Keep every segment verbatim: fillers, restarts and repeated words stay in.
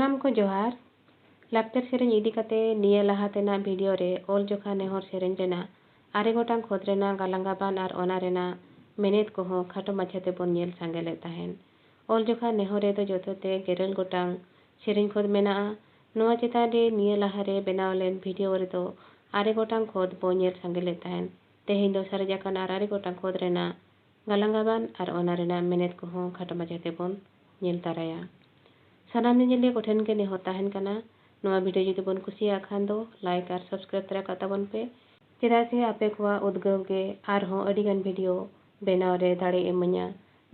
ᱥᱟᱱᱟᱢ ᱠᱚ ᱡᱚᱦᱟᱨ᱾ ᱞᱟᱠᱪᱟᱨ ᱥᱮᱨᱮᱧ ᱤᱫᱤ ᱠᱟᱛᱮ ᱱᱤᱭᱟᱹ ᱞᱟᱦᱟ ᱛᱮᱱᱟᱜ ᱵᱷᱤᱰᱤᱭᱳ ᱨᱮ ᱚᱞ ᱡᱚᱠᱷᱟ ᱱᱮᱦᱚᱨ ᱥᱮᱨᱮᱧ ᱨᱮᱱᱟᱜ ᱟᱨᱮ ᱜᱚᱴᱟᱝ ᱠᱷᱚᱸᱫᱽ ᱨᱮᱱᱟᱜ ᱜᱟᱞᱟᱝ ᱜᱟᱵᱟᱱ ᱟᱨ ᱚᱱᱟ ᱨᱮᱱᱟᱜ ᱢᱮᱱᱮᱛ ᱠᱚᱦᱚᱸ ᱠᱷᱟᱴᱚ ᱢᱟᱪᱷᱟ ᱛᱮᱵᱚᱱ ᱧᱮᱞ ᱥᱟᱸᱜᱮ ᱞᱮᱫ ᱛᱟᱦᱮᱸᱱ᱾ ᱚᱞ ᱡᱚᱠᱷᱟ ᱱᱮᱦᱚᱨ ᱨᱮᱫᱚ ᱡᱚᱛᱚ ᱛᱮ ᱜᱮᱨᱮᱞ ᱜᱚᱴᱟᱝ ᱥᱮᱨᱮᱧ ᱠᱷᱚᱸᱫᱽ ᱢᱮᱱᱟᱜᱼᱟ᱾ ᱱᱚᱣᱟ ᱪᱮᱛᱟᱱ ᱨᱮ ᱱᱤᱭᱟᱹ ᱞᱟᱦᱟ ᱨᱮ ᱵᱮᱱᱟᱣ ᱞᱮᱱ ᱵᱷᱤᱰᱤᱭᱳ ᱨᱮᱫᱚ ᱟᱨᱮ ᱜᱚᱴᱟᱝ ᱠᱷᱚᱸᱫᱽ ᱵᱚ ᱧᱮᱞ ᱥᱟᱸᱜᱮ ᱞᱮᱫ ᱛᱟᱦᱮᱸᱱ᱾ ᱛᱮᱦᱮᱧ ᱫᱚ ᱥᱟᱨᱮᱡ ᱟᱠᱟᱱ ᱟᱨ ᱟᱨᱮ ᱜᱚᱴᱟᱝ ᱠᱷᱚᱸᱫᱽ ᱨᱮᱱᱟᱜ ᱜᱟᱞᱟᱝ ᱜᱟᱵᱟᱱ ᱟᱨ ᱚᱱᱟ ᱨᱮᱱᱟᱜ ᱢᱮᱱᱮᱛ ᱠᱚᱦᱚᱸ ᱠᱷᱟᱴᱚ ᱢᱟᱪᱷᱟ ᱛᱮᱵᱚᱱ ᱧᱮᱞ ᱛᱟᱨᱟᱭᱟ᱾ ᱥᱟᱱᱟᱢ ᱧᱮᱧᱮᱞᱤᱭᱟᱹ ᱠᱚᱴᱷᱮᱱ ᱜᱮ ᱱᱮᱦᱚᱨ ᱛᱟᱦᱮᱱ ᱠᱟᱱᱟ, ᱱᱚᱣᱟ ᱵᱷᱤᱰᱤᱭᱳ ᱡᱩᱫᱤ ᱵᱚᱱ ᱠᱩᱥᱤᱭᱟᱜ ᱠᱷᱟᱱ ᱫᱚ ᱞᱟᱭᱤᱠ ᱟᱨ ᱥᱟᱵᱥᱠᱨᱟᱭᱤᱵ ᱛᱚᱨᱟ ᱠᱟᱜ ᱛᱟᱵᱚᱱ ᱯᱮ, ᱪᱮᱫᱟᱜ ᱥᱮ ᱟᱯᱮ ᱠᱚᱣᱟᱜ ᱩᱫᱽᱜᱟᱹᱣ ᱜᱮ ᱟᱨᱦᱚᱸ ᱟᱹᱰᱤ ᱜᱟᱱ ᱵᱷᱤᱰᱤᱭᱳ ᱵᱮᱱᱟᱣ ᱨᱮ ᱫᱟᱲᱮ ᱮᱢᱟᱹᱧᱟ᱾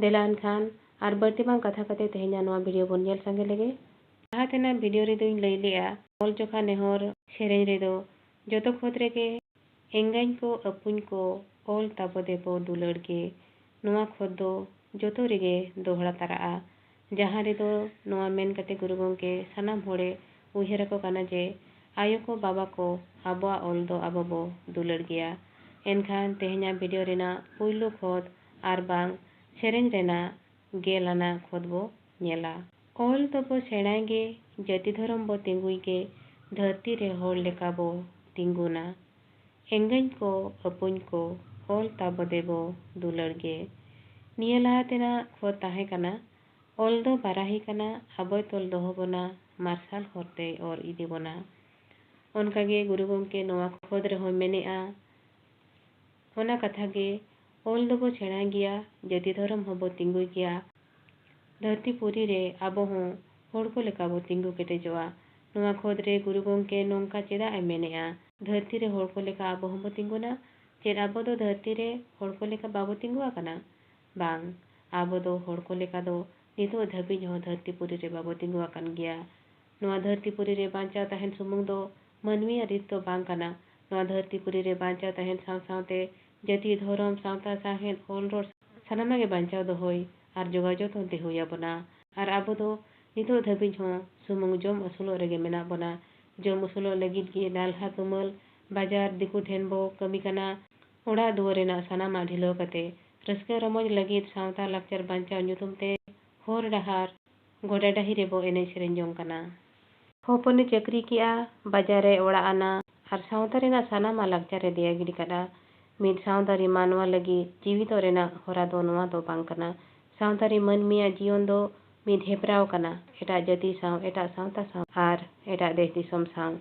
ᱫᱮᱞᱟ ᱮᱱᱠᱷᱟᱱ ᱟᱨ ᱵᱟᱹᱲᱛᱤ ᱵᱟᱝ ᱠᱟᱛᱷᱟ ᱠᱟᱛᱮ ᱛᱮᱦᱮᱧᱟᱜ ᱱᱚᱣᱟ ᱵᱷᱤᱰᱤᱭᱳ ᱵᱚᱱ ᱧᱮᱞ ᱥᱟᱸᱜᱮ ᱞᱮᱜᱮ᱾ ᱞᱟᱦᱟ ᱛᱮᱱᱟᱜ ᱵᱷᱤᱰᱤᱭᱳ ᱨᱮᱫᱚᱧ ᱞᱟᱹᱭ ᱞᱮᱜᱼᱟ, ᱚᱞ ᱡᱚᱠᱷᱟ ᱱᱮᱦᱚᱨ ᱥᱮᱨᱮᱧ ᱨᱮᱫᱚ ᱡᱚᱛᱚ ᱠᱷᱚᱸᱫᱽ ᱨᱮᱜᱮ ᱮᱸᱜᱟᱧ ᱠᱚ ᱟᱹᱯᱩᱧ ᱠᱚ ᱚᱞ ᱛᱟᱵᱚ ᱫᱮᱵᱚ ᱫᱩᱞᱟᱹᱲ ᱜᱮ, ᱱᱚᱣᱟ ᱠᱷᱚᱸᱫᱽ ᱫᱚ ᱡᱚᱛᱚ ᱨᱮᱜᱮ ᱫᱚᱦᱲᱟ ᱛᱟᱨᱟᱜᱼᱟ᱾ ᱡᱟᱦᱟᱸ ᱨᱮᱫᱚ ᱱᱚᱣᱟ ᱢᱮᱱ ᱠᱟᱛᱮ ᱜᱩᱨᱩ ᱜᱚᱢᱠᱮ ᱥᱟᱱᱟᱢ ᱦᱚᱲᱮ ᱩᱭᱦᱟᱹᱨ ᱟᱠᱚ ᱠᱟᱱᱟ ᱡᱮ ᱟᱭᱳ ᱠᱚ ᱵᱟᱵᱟ ᱠᱚ ᱟᱵᱚᱣᱟᱜ ᱚᱞ ᱫᱚ ᱟᱵᱚ ᱵᱚ ᱫᱩᱞᱟᱹᱲ ᱜᱮᱭᱟ᱾ ᱮᱱᱠᱷᱟᱱ ᱛᱮᱦᱮᱧᱟᱜ ᱵᱷᱤᱰᱤᱭᱳ ᱨᱮᱱᱟᱜ ᱯᱩᱭᱞᱩ ᱠᱷᱚᱸᱫᱽ ᱟᱨ ᱵᱟᱝ ᱥᱮᱨᱮᱧ ᱨᱮᱱᱟᱜ ᱜᱮᱞ ᱟᱱᱟᱜ ᱠᱷᱚᱸᱫᱽ ᱵᱚ ᱧᱮᱞᱟ᱾ ᱚᱞ ᱫᱚᱵᱚ ᱥᱮᱬᱟᱭ ᱜᱮ, ᱡᱟᱹᱛᱤ ᱫᱷᱚᱨᱚᱢ ᱵᱚ ᱛᱤᱸᱜᱩᱭ ᱜᱮ, ᱫᱷᱟᱹᱨᱛᱤ ᱨᱮ ᱦᱚᱲ ᱞᱮᱠᱟ ᱵᱚ ᱛᱤᱸᱜᱩᱱᱟ᱾ ᱮᱸᱜᱟᱹᱧ ᱠᱚ, ᱟᱹᱯᱩᱧ ᱠᱚ, ᱚᱞ ᱛᱟᱵᱚ ᱫᱮᱵᱚ ᱫᱩᱞᱟᱹᱲ ᱜᱮ᱾ ᱱᱤᱭᱟᱹ ᱞᱟᱦᱟ ᱛᱮᱱᱟᱜ ᱠᱷᱚᱸᱫᱽ ᱛᱟᱦᱮᱸ ᱠᱟᱱᱟ, ᱚᱞ ᱫᱚ ᱵᱟᱨᱟᱦᱤ ᱠᱟᱱᱟ, ᱟᱵᱚᱭ ᱛᱚᱞ ᱫᱚᱦᱚ ᱵᱚᱱᱟ, ᱢᱟᱨᱥᱟᱞ ᱦᱚᱨ ᱛᱮᱭ ᱚᱨ ᱤᱫᱤ ᱵᱚᱱᱟ᱾ ᱚᱱᱠᱟᱜᱮ ᱜᱩᱨᱩ ᱜᱚᱢᱠᱮ ᱱᱚᱣᱟ ᱠᱷᱚᱸᱫᱽ ᱨᱮᱦᱚᱸᱭ ᱢᱮᱱᱮᱜᱼᱟ, ᱚᱱᱟ ᱠᱟᱛᱷᱟ ᱜᱮ, ᱚᱞ ᱫᱚᱵᱚ ᱥᱮᱬᱟ ᱜᱮᱭᱟ, ᱡᱟᱹᱛᱤ ᱫᱷᱚᱨᱚᱢ ᱦᱚᱸᱵᱚ ᱛᱤᱸᱜᱩᱭ ᱜᱮᱭᱟ᱾ ᱫᱷᱟᱹᱨᱛᱤ ᱯᱩᱨᱤ ᱨᱮ ᱟᱵᱚ ᱦᱚᱸ ᱦᱚᱲ ᱠᱚ ᱞᱮᱠᱟ ᱵᱚ ᱛᱤᱸᱜᱩ ᱠᱮᱴᱮᱡᱚᱜᱼᱟ᱾ ᱱᱚᱣᱟ ᱠᱷᱚᱸᱫᱽ ᱨᱮ ᱜᱩᱨᱩ ᱜᱚᱢᱠᱮ ᱱᱚᱝᱠᱟ ᱪᱮᱫᱟᱜ ᱮ ᱢᱮᱱᱮᱜᱼᱟ? ᱫᱷᱟᱹᱨᱛᱤ ᱨᱮ ᱦᱚᱲ ᱠᱚ ᱞᱮᱠᱟ ᱟᱵᱚ ᱦᱚᱸᱵᱚ ᱛᱤᱸᱜᱩᱱᱟ? ᱪᱮᱫ ᱟᱵᱚ ᱫᱚ ᱫᱷᱟᱹᱨᱛᱤ ᱨᱮ ᱦᱚᱲ ᱠᱚ ᱞᱮᱠᱟ ᱵᱟᱵᱚ ᱛᱤᱸᱜᱩ ᱟᱠᱟᱱᱟ? ᱵᱟᱝ, ᱟᱵᱚ ᱫᱚ ᱦᱚᱲ ᱠᱚ ᱞᱮᱠᱟ ᱫᱚ ᱱᱤᱛᱚᱜ ᱫᱷᱟᱹᱵᱤᱡ ᱦᱚᱸ ᱫᱷᱟᱹᱨᱛᱤ ᱯᱩᱨᱤ ᱨᱮ ᱵᱟᱵᱚ ᱛᱤᱸᱜᱩ ᱟᱠᱟᱱ ᱜᱮᱭᱟ᱾ ᱱᱚᱣᱟ ᱫᱷᱟᱹᱨᱛᱤ ᱯᱩᱨᱤ ᱨᱮ ᱵᱟᱧᱪᱟᱣ ᱛᱟᱦᱮᱱ ᱥᱩᱢᱩᱝ ᱫᱚ ᱢᱟᱹᱱᱢᱤᱭᱟᱜ ᱨᱤᱛ ᱫᱚ ᱵᱟᱝ ᱠᱟᱱᱟ᱾ ᱱᱚᱣᱟ ᱫᱷᱟᱹᱨᱛᱤ ᱯᱩᱨᱤ ᱨᱮ ᱵᱟᱧᱪᱟᱣ ᱛᱟᱦᱮᱱ ᱥᱟᱶ ᱥᱟᱶᱛᱮ ᱡᱟᱹᱛᱤ, ᱫᱷᱚᱨᱚᱢ, ᱥᱟᱶᱛᱟ, ᱥᱟᱶᱦᱮᱫ, ᱚᱞ, ᱨᱚᱲ ᱥᱟᱱᱟᱢᱟᱜ ᱜᱮ ᱵᱟᱧᱪᱟᱣ ᱫᱚᱦᱚᱭ ᱟᱨ ᱡᱚᱜᱟᱣ ᱡᱚᱛᱚᱱ ᱛᱮ ᱦᱩᱭ ᱟᱵᱚᱱᱟ᱾ ᱟᱨ ᱟᱵᱚ ᱫᱚ ᱱᱤᱛᱚᱜ ᱫᱷᱟᱹᱵᱤᱡ ᱦᱚᱸ ᱥᱩᱢᱩᱝ ᱡᱚᱢ ᱟᱹᱥᱩᱞᱚᱜ ᱨᱮᱜᱮ ᱢᱮᱱᱟᱜ ᱵᱚᱱᱟ᱾ ᱡᱚᱢ ᱟᱹᱥᱩᱞᱚᱜ ᱞᱟᱹᱜᱤᱫ ᱜᱮ ᱱᱟᱞᱦᱟ ᱛᱩᱢᱟᱹᱞ ᱵᱟᱡᱟᱨ ᱫᱤᱠᱩ ᱴᱷᱮᱱ ᱵᱚ ᱠᱟᱹᱢᱤ ᱠᱟᱱᱟ᱾ ᱚᱲᱟᱜ ᱫᱩᱣᱟᱹᱨ ᱨᱮᱱᱟᱜ ᱥᱟᱱᱟᱢᱟᱜ ᱰᱷᱤᱞᱟᱹᱣ ᱠᱟᱛᱮ ᱨᱟᱹᱥᱠᱟᱹ ᱨᱚᱢᱚᱡᱽ ᱞᱟᱹᱜᱤᱫ ᱥᱟᱶᱛᱟ ᱞᱟᱠᱪᱟᱨ ᱵᱟᱧᱪᱟᱣ ᱧᱩᱛᱩᱢ ᱛᱮ ᱦᱚᱨ ᱰᱟᱦᱟᱨ ᱜᱚᱰᱟ ᱰᱟᱹᱦᱤ ᱨᱮᱵᱚ ᱮᱱᱮᱡ ᱥᱮᱨᱮᱧ ᱡᱚᱝ ᱠᱟᱱᱟ᱾ ᱦᱚᱯᱚᱱᱮ ᱪᱟᱹᱠᱨᱤ ᱠᱮᱜᱼᱟ, ᱵᱟᱡᱟᱨ ᱨᱮ ᱚᱲᱟᱜ ᱟᱱᱟ, ᱟᱨ ᱥᱟᱶᱛᱟ ᱨᱮᱱᱟᱜ ᱥᱟᱱᱟᱢᱟᱜ ᱞᱟᱠᱪᱟᱨ ᱮ ᱫᱮᱭᱟ ᱜᱤᱰᱤ ᱠᱟᱫᱼᱟ᱾ ᱢᱤᱫ ᱥᱟᱶᱛᱟᱨᱤ ᱢᱟᱱᱣᱟ ᱞᱟᱹᱜᱤᱫ ᱡᱤᱣᱤᱫᱚᱜ ᱨᱮᱱᱟᱜ ᱦᱚᱨᱟ ᱫᱚ ᱱᱚᱣᱟ ᱫᱚ ᱵᱟᱝ ᱠᱟᱱᱟ᱾ ᱥᱟᱶᱛᱟᱨᱤ ᱢᱟᱹᱱᱢᱤᱭᱟᱜ ᱡᱤᱭᱚᱱ ᱫᱚ ᱢᱤᱫ ᱦᱮᱯᱨᱟᱣ ᱠᱟᱱᱟ, ᱮᱴᱟᱜ ᱡᱟᱹᱛᱤ ᱥᱟᱶ, ᱮᱴᱟᱜ ᱥᱟᱶᱛᱟ ᱥᱟᱶ, ᱟᱨ ᱮᱴᱟᱜ ᱫᱮᱥ ᱫᱤᱥᱚᱢ ᱥᱟᱶ᱾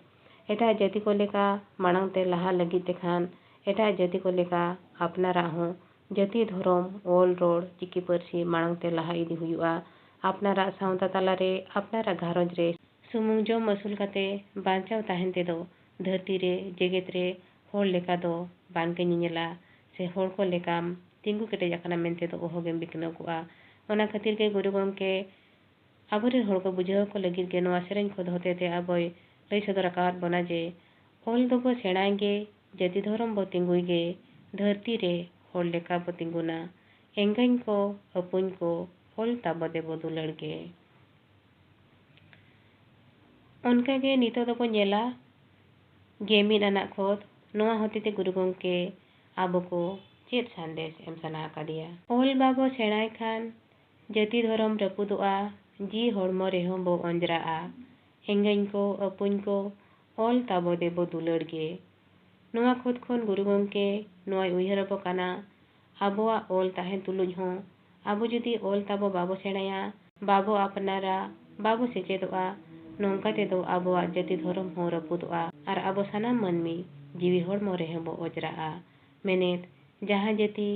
ᱮᱴᱟᱜ ᱡᱟᱹᱛᱤ ᱠᱚ ᱞᱮᱠᱟ ᱢᱟᱲᱟᱝ ᱛᱮ ᱞᱟᱦᱟ ᱞᱟᱹᱜᱤᱫ ᱛᱮᱠᱷᱟᱱ, ᱮᱴᱟᱜ ᱡᱟᱹᱛᱤ ᱠᱚ ᱞᱮᱠᱟ ᱟᱯᱱᱟᱨᱟᱜ ᱦᱚᱸ ᱡᱟᱹᱛᱤ, ᱫᱷᱚᱨᱚᱢ, ᱚᱞ, ᱨᱚᱲ, ᱪᱤᱠᱤ ᱯᱟᱹᱨᱥᱤ ᱢᱟᱲᱟᱝ ᱛᱮ ᱞᱟᱦᱟ ᱤᱫᱤ ᱦᱩᱭᱩᱜᱼᱟ᱾ ᱟᱯᱱᱟᱨᱟᱜ ᱥᱟᱶᱛᱟ ᱛᱟᱞᱟᱨᱮ, ᱟᱯᱱᱟᱨᱟᱜ ᱜᱷᱟᱨᱚᱸᱡᱽ ᱨᱮ ᱥᱩᱢᱩᱝ ᱡᱚᱢ ᱟᱹᱥᱩᱞ ᱠᱟᱛᱮ ᱵᱟᱧᱪᱟᱣ ᱛᱟᱦᱮᱱ ᱛᱮᱫᱚ ᱫᱷᱟᱹᱨᱛᱤ ᱨᱮ, ᱡᱮᱜᱮᱛ ᱨᱮ ᱦᱚᱲ ᱞᱮᱠᱟ ᱫᱚ ᱵᱟᱝ ᱜᱮ ᱧᱮᱧᱮᱞᱟ, ᱥᱮ ᱦᱚᱲ ᱠᱚ ᱞᱮᱠᱟᱢ ᱛᱤᱸᱜᱩ ᱠᱮᱴᱮᱡ ᱟᱠᱟᱱᱟ ᱢᱮᱱᱛᱮ ᱫᱚ ᱚᱦᱚᱜᱮᱢ ᱵᱤᱠᱱᱟᱹᱣ ᱠᱚᱜᱼᱟ᱾ ᱚᱱᱟ ᱠᱷᱟᱹᱛᱤᱨ ᱜᱮ ᱜᱩᱨᱩ ᱜᱚᱢᱠᱮ ᱟᱵᱚᱨᱮᱱ ᱦᱚᱲ ᱠᱚ ᱵᱩᱡᱷᱟᱹᱣ ᱟᱠᱚ ᱞᱟᱹᱜᱤᱫ ᱜᱮ ᱱᱚᱣᱟ ᱥᱮᱨᱮᱧ ᱠᱷᱚᱸᱫ ᱦᱚᱛᱮᱛᱮ ᱟᱵᱚᱭ ᱞᱟᱹᱭ ᱥᱚᱫᱚᱨ ᱟᱠᱟᱣᱟᱫ ᱵᱚᱱᱟ ᱡᱮ, ᱚᱞ ᱫᱚᱵᱚ ᱥᱮᱬᱟᱭ ᱜᱮ, ᱡᱟᱹᱛᱤ ᱫᱷᱚᱨᱚᱢ ᱵᱚ ᱛᱤᱸᱜᱩᱭ ᱜᱮ, ᱫᱷᱟᱹᱨᱛᱤ ᱨᱮ ᱦᱚᱲ ᱞᱮᱠᱟ ᱵᱚ ᱛᱤᱸᱜᱩᱱᱟ᱾ ᱮᱸᱜᱟᱧ ᱠᱚ, ᱟᱹᱯᱩᱧ ᱠᱚ, ᱚᱞ ᱛᱟᱵᱚ ᱫᱮᱵᱚ ᱫᱩᱞᱟᱹᱲ ᱜᱮ᱾ ᱚᱱᱠᱟᱜᱮ ᱱᱤᱛᱚᱜ ᱫᱚᱵᱚ ᱧᱮᱞᱟ ᱜᱮ ᱢᱤᱫ ᱟᱱᱟᱜ ᱠᱷᱚᱸᱫ, ᱱᱚᱣᱟ ᱦᱚᱛᱮᱛᱮ ᱜᱩᱨᱩ ᱜᱚᱢᱠᱮ ᱟᱵᱚ ᱠᱚ ᱪᱮᱫ ᱥᱟᱸᱫᱮᱥ ᱮᱢ ᱥᱟᱱᱟ ᱟᱠᱟᱫᱮᱭᱟ? ᱚᱞ ᱵᱟᱵᱚ ᱥᱮᱬᱟᱭ ᱠᱷᱟᱱ ᱡᱟᱹᱛᱤ ᱫᱷᱚᱨᱚᱢ ᱨᱟᱹᱯᱩᱫᱚᱜᱼᱟ, ᱡᱤᱣᱤ ᱦᱚᱲᱢᱚ ᱨᱮᱦᱚᱸ ᱵᱚ ᱚᱸᱡᱽᱨᱟᱜᱼᱟ᱾ ᱮᱸᱜᱟᱧ ᱠᱚ, ᱟᱹᱯᱩᱧ ᱠᱚ, ᱚᱞ ᱛᱟᱵᱚ ᱫᱮᱵᱚ ᱫᱩᱞᱟᱹᱲ ᱜᱮ᱾ ᱱᱚᱣᱟ ᱠᱷᱚᱸᱫ ᱠᱷᱚᱱ ᱜᱩᱨᱩ ᱜᱚᱢᱠᱮ ᱱᱚᱣᱟᱭ ᱩᱭᱦᱟᱹᱨ ᱟᱵᱚ ᱠᱟᱱᱟ, ᱟᱵᱚᱣᱟᱜ ᱚᱞ ᱛᱟᱦᱮᱸ ᱛᱩᱞᱩᱡ ᱦᱚᱸ ᱟᱵᱚ ᱡᱩᱫᱤ ᱚᱞ ᱛᱟᱵᱚ ᱵᱟᱵᱚ ᱥᱮᱬᱟᱭᱟ, ᱵᱟᱵᱚ ᱟᱯᱱᱟᱨᱟ, ᱵᱟᱵᱚ ᱥᱮᱪᱮᱫᱚᱜᱼᱟ, ᱱᱚᱝᱠᱟ ᱛᱮᱫᱚ ᱟᱵᱚᱣᱟᱜ ᱡᱟᱹᱛᱤ ᱫᱷᱚᱨᱚᱢ ᱦᱚᱸ ᱨᱟᱹᱯᱩᱫᱚᱜᱼᱟ ᱟᱨ ᱟᱵᱚ ᱥᱟᱱᱟᱢ ᱢᱟᱹᱱᱢᱤ ᱡᱤᱣᱤ ᱦᱚᱲᱢᱚ ᱨᱮᱦᱚᱸ ᱵᱚ ᱚᱡᱽᱨᱟᱜᱼᱟ᱾ ᱢᱮᱱᱮᱫ, ᱡᱟᱦᱟᱸ ᱡᱟᱹᱛᱤ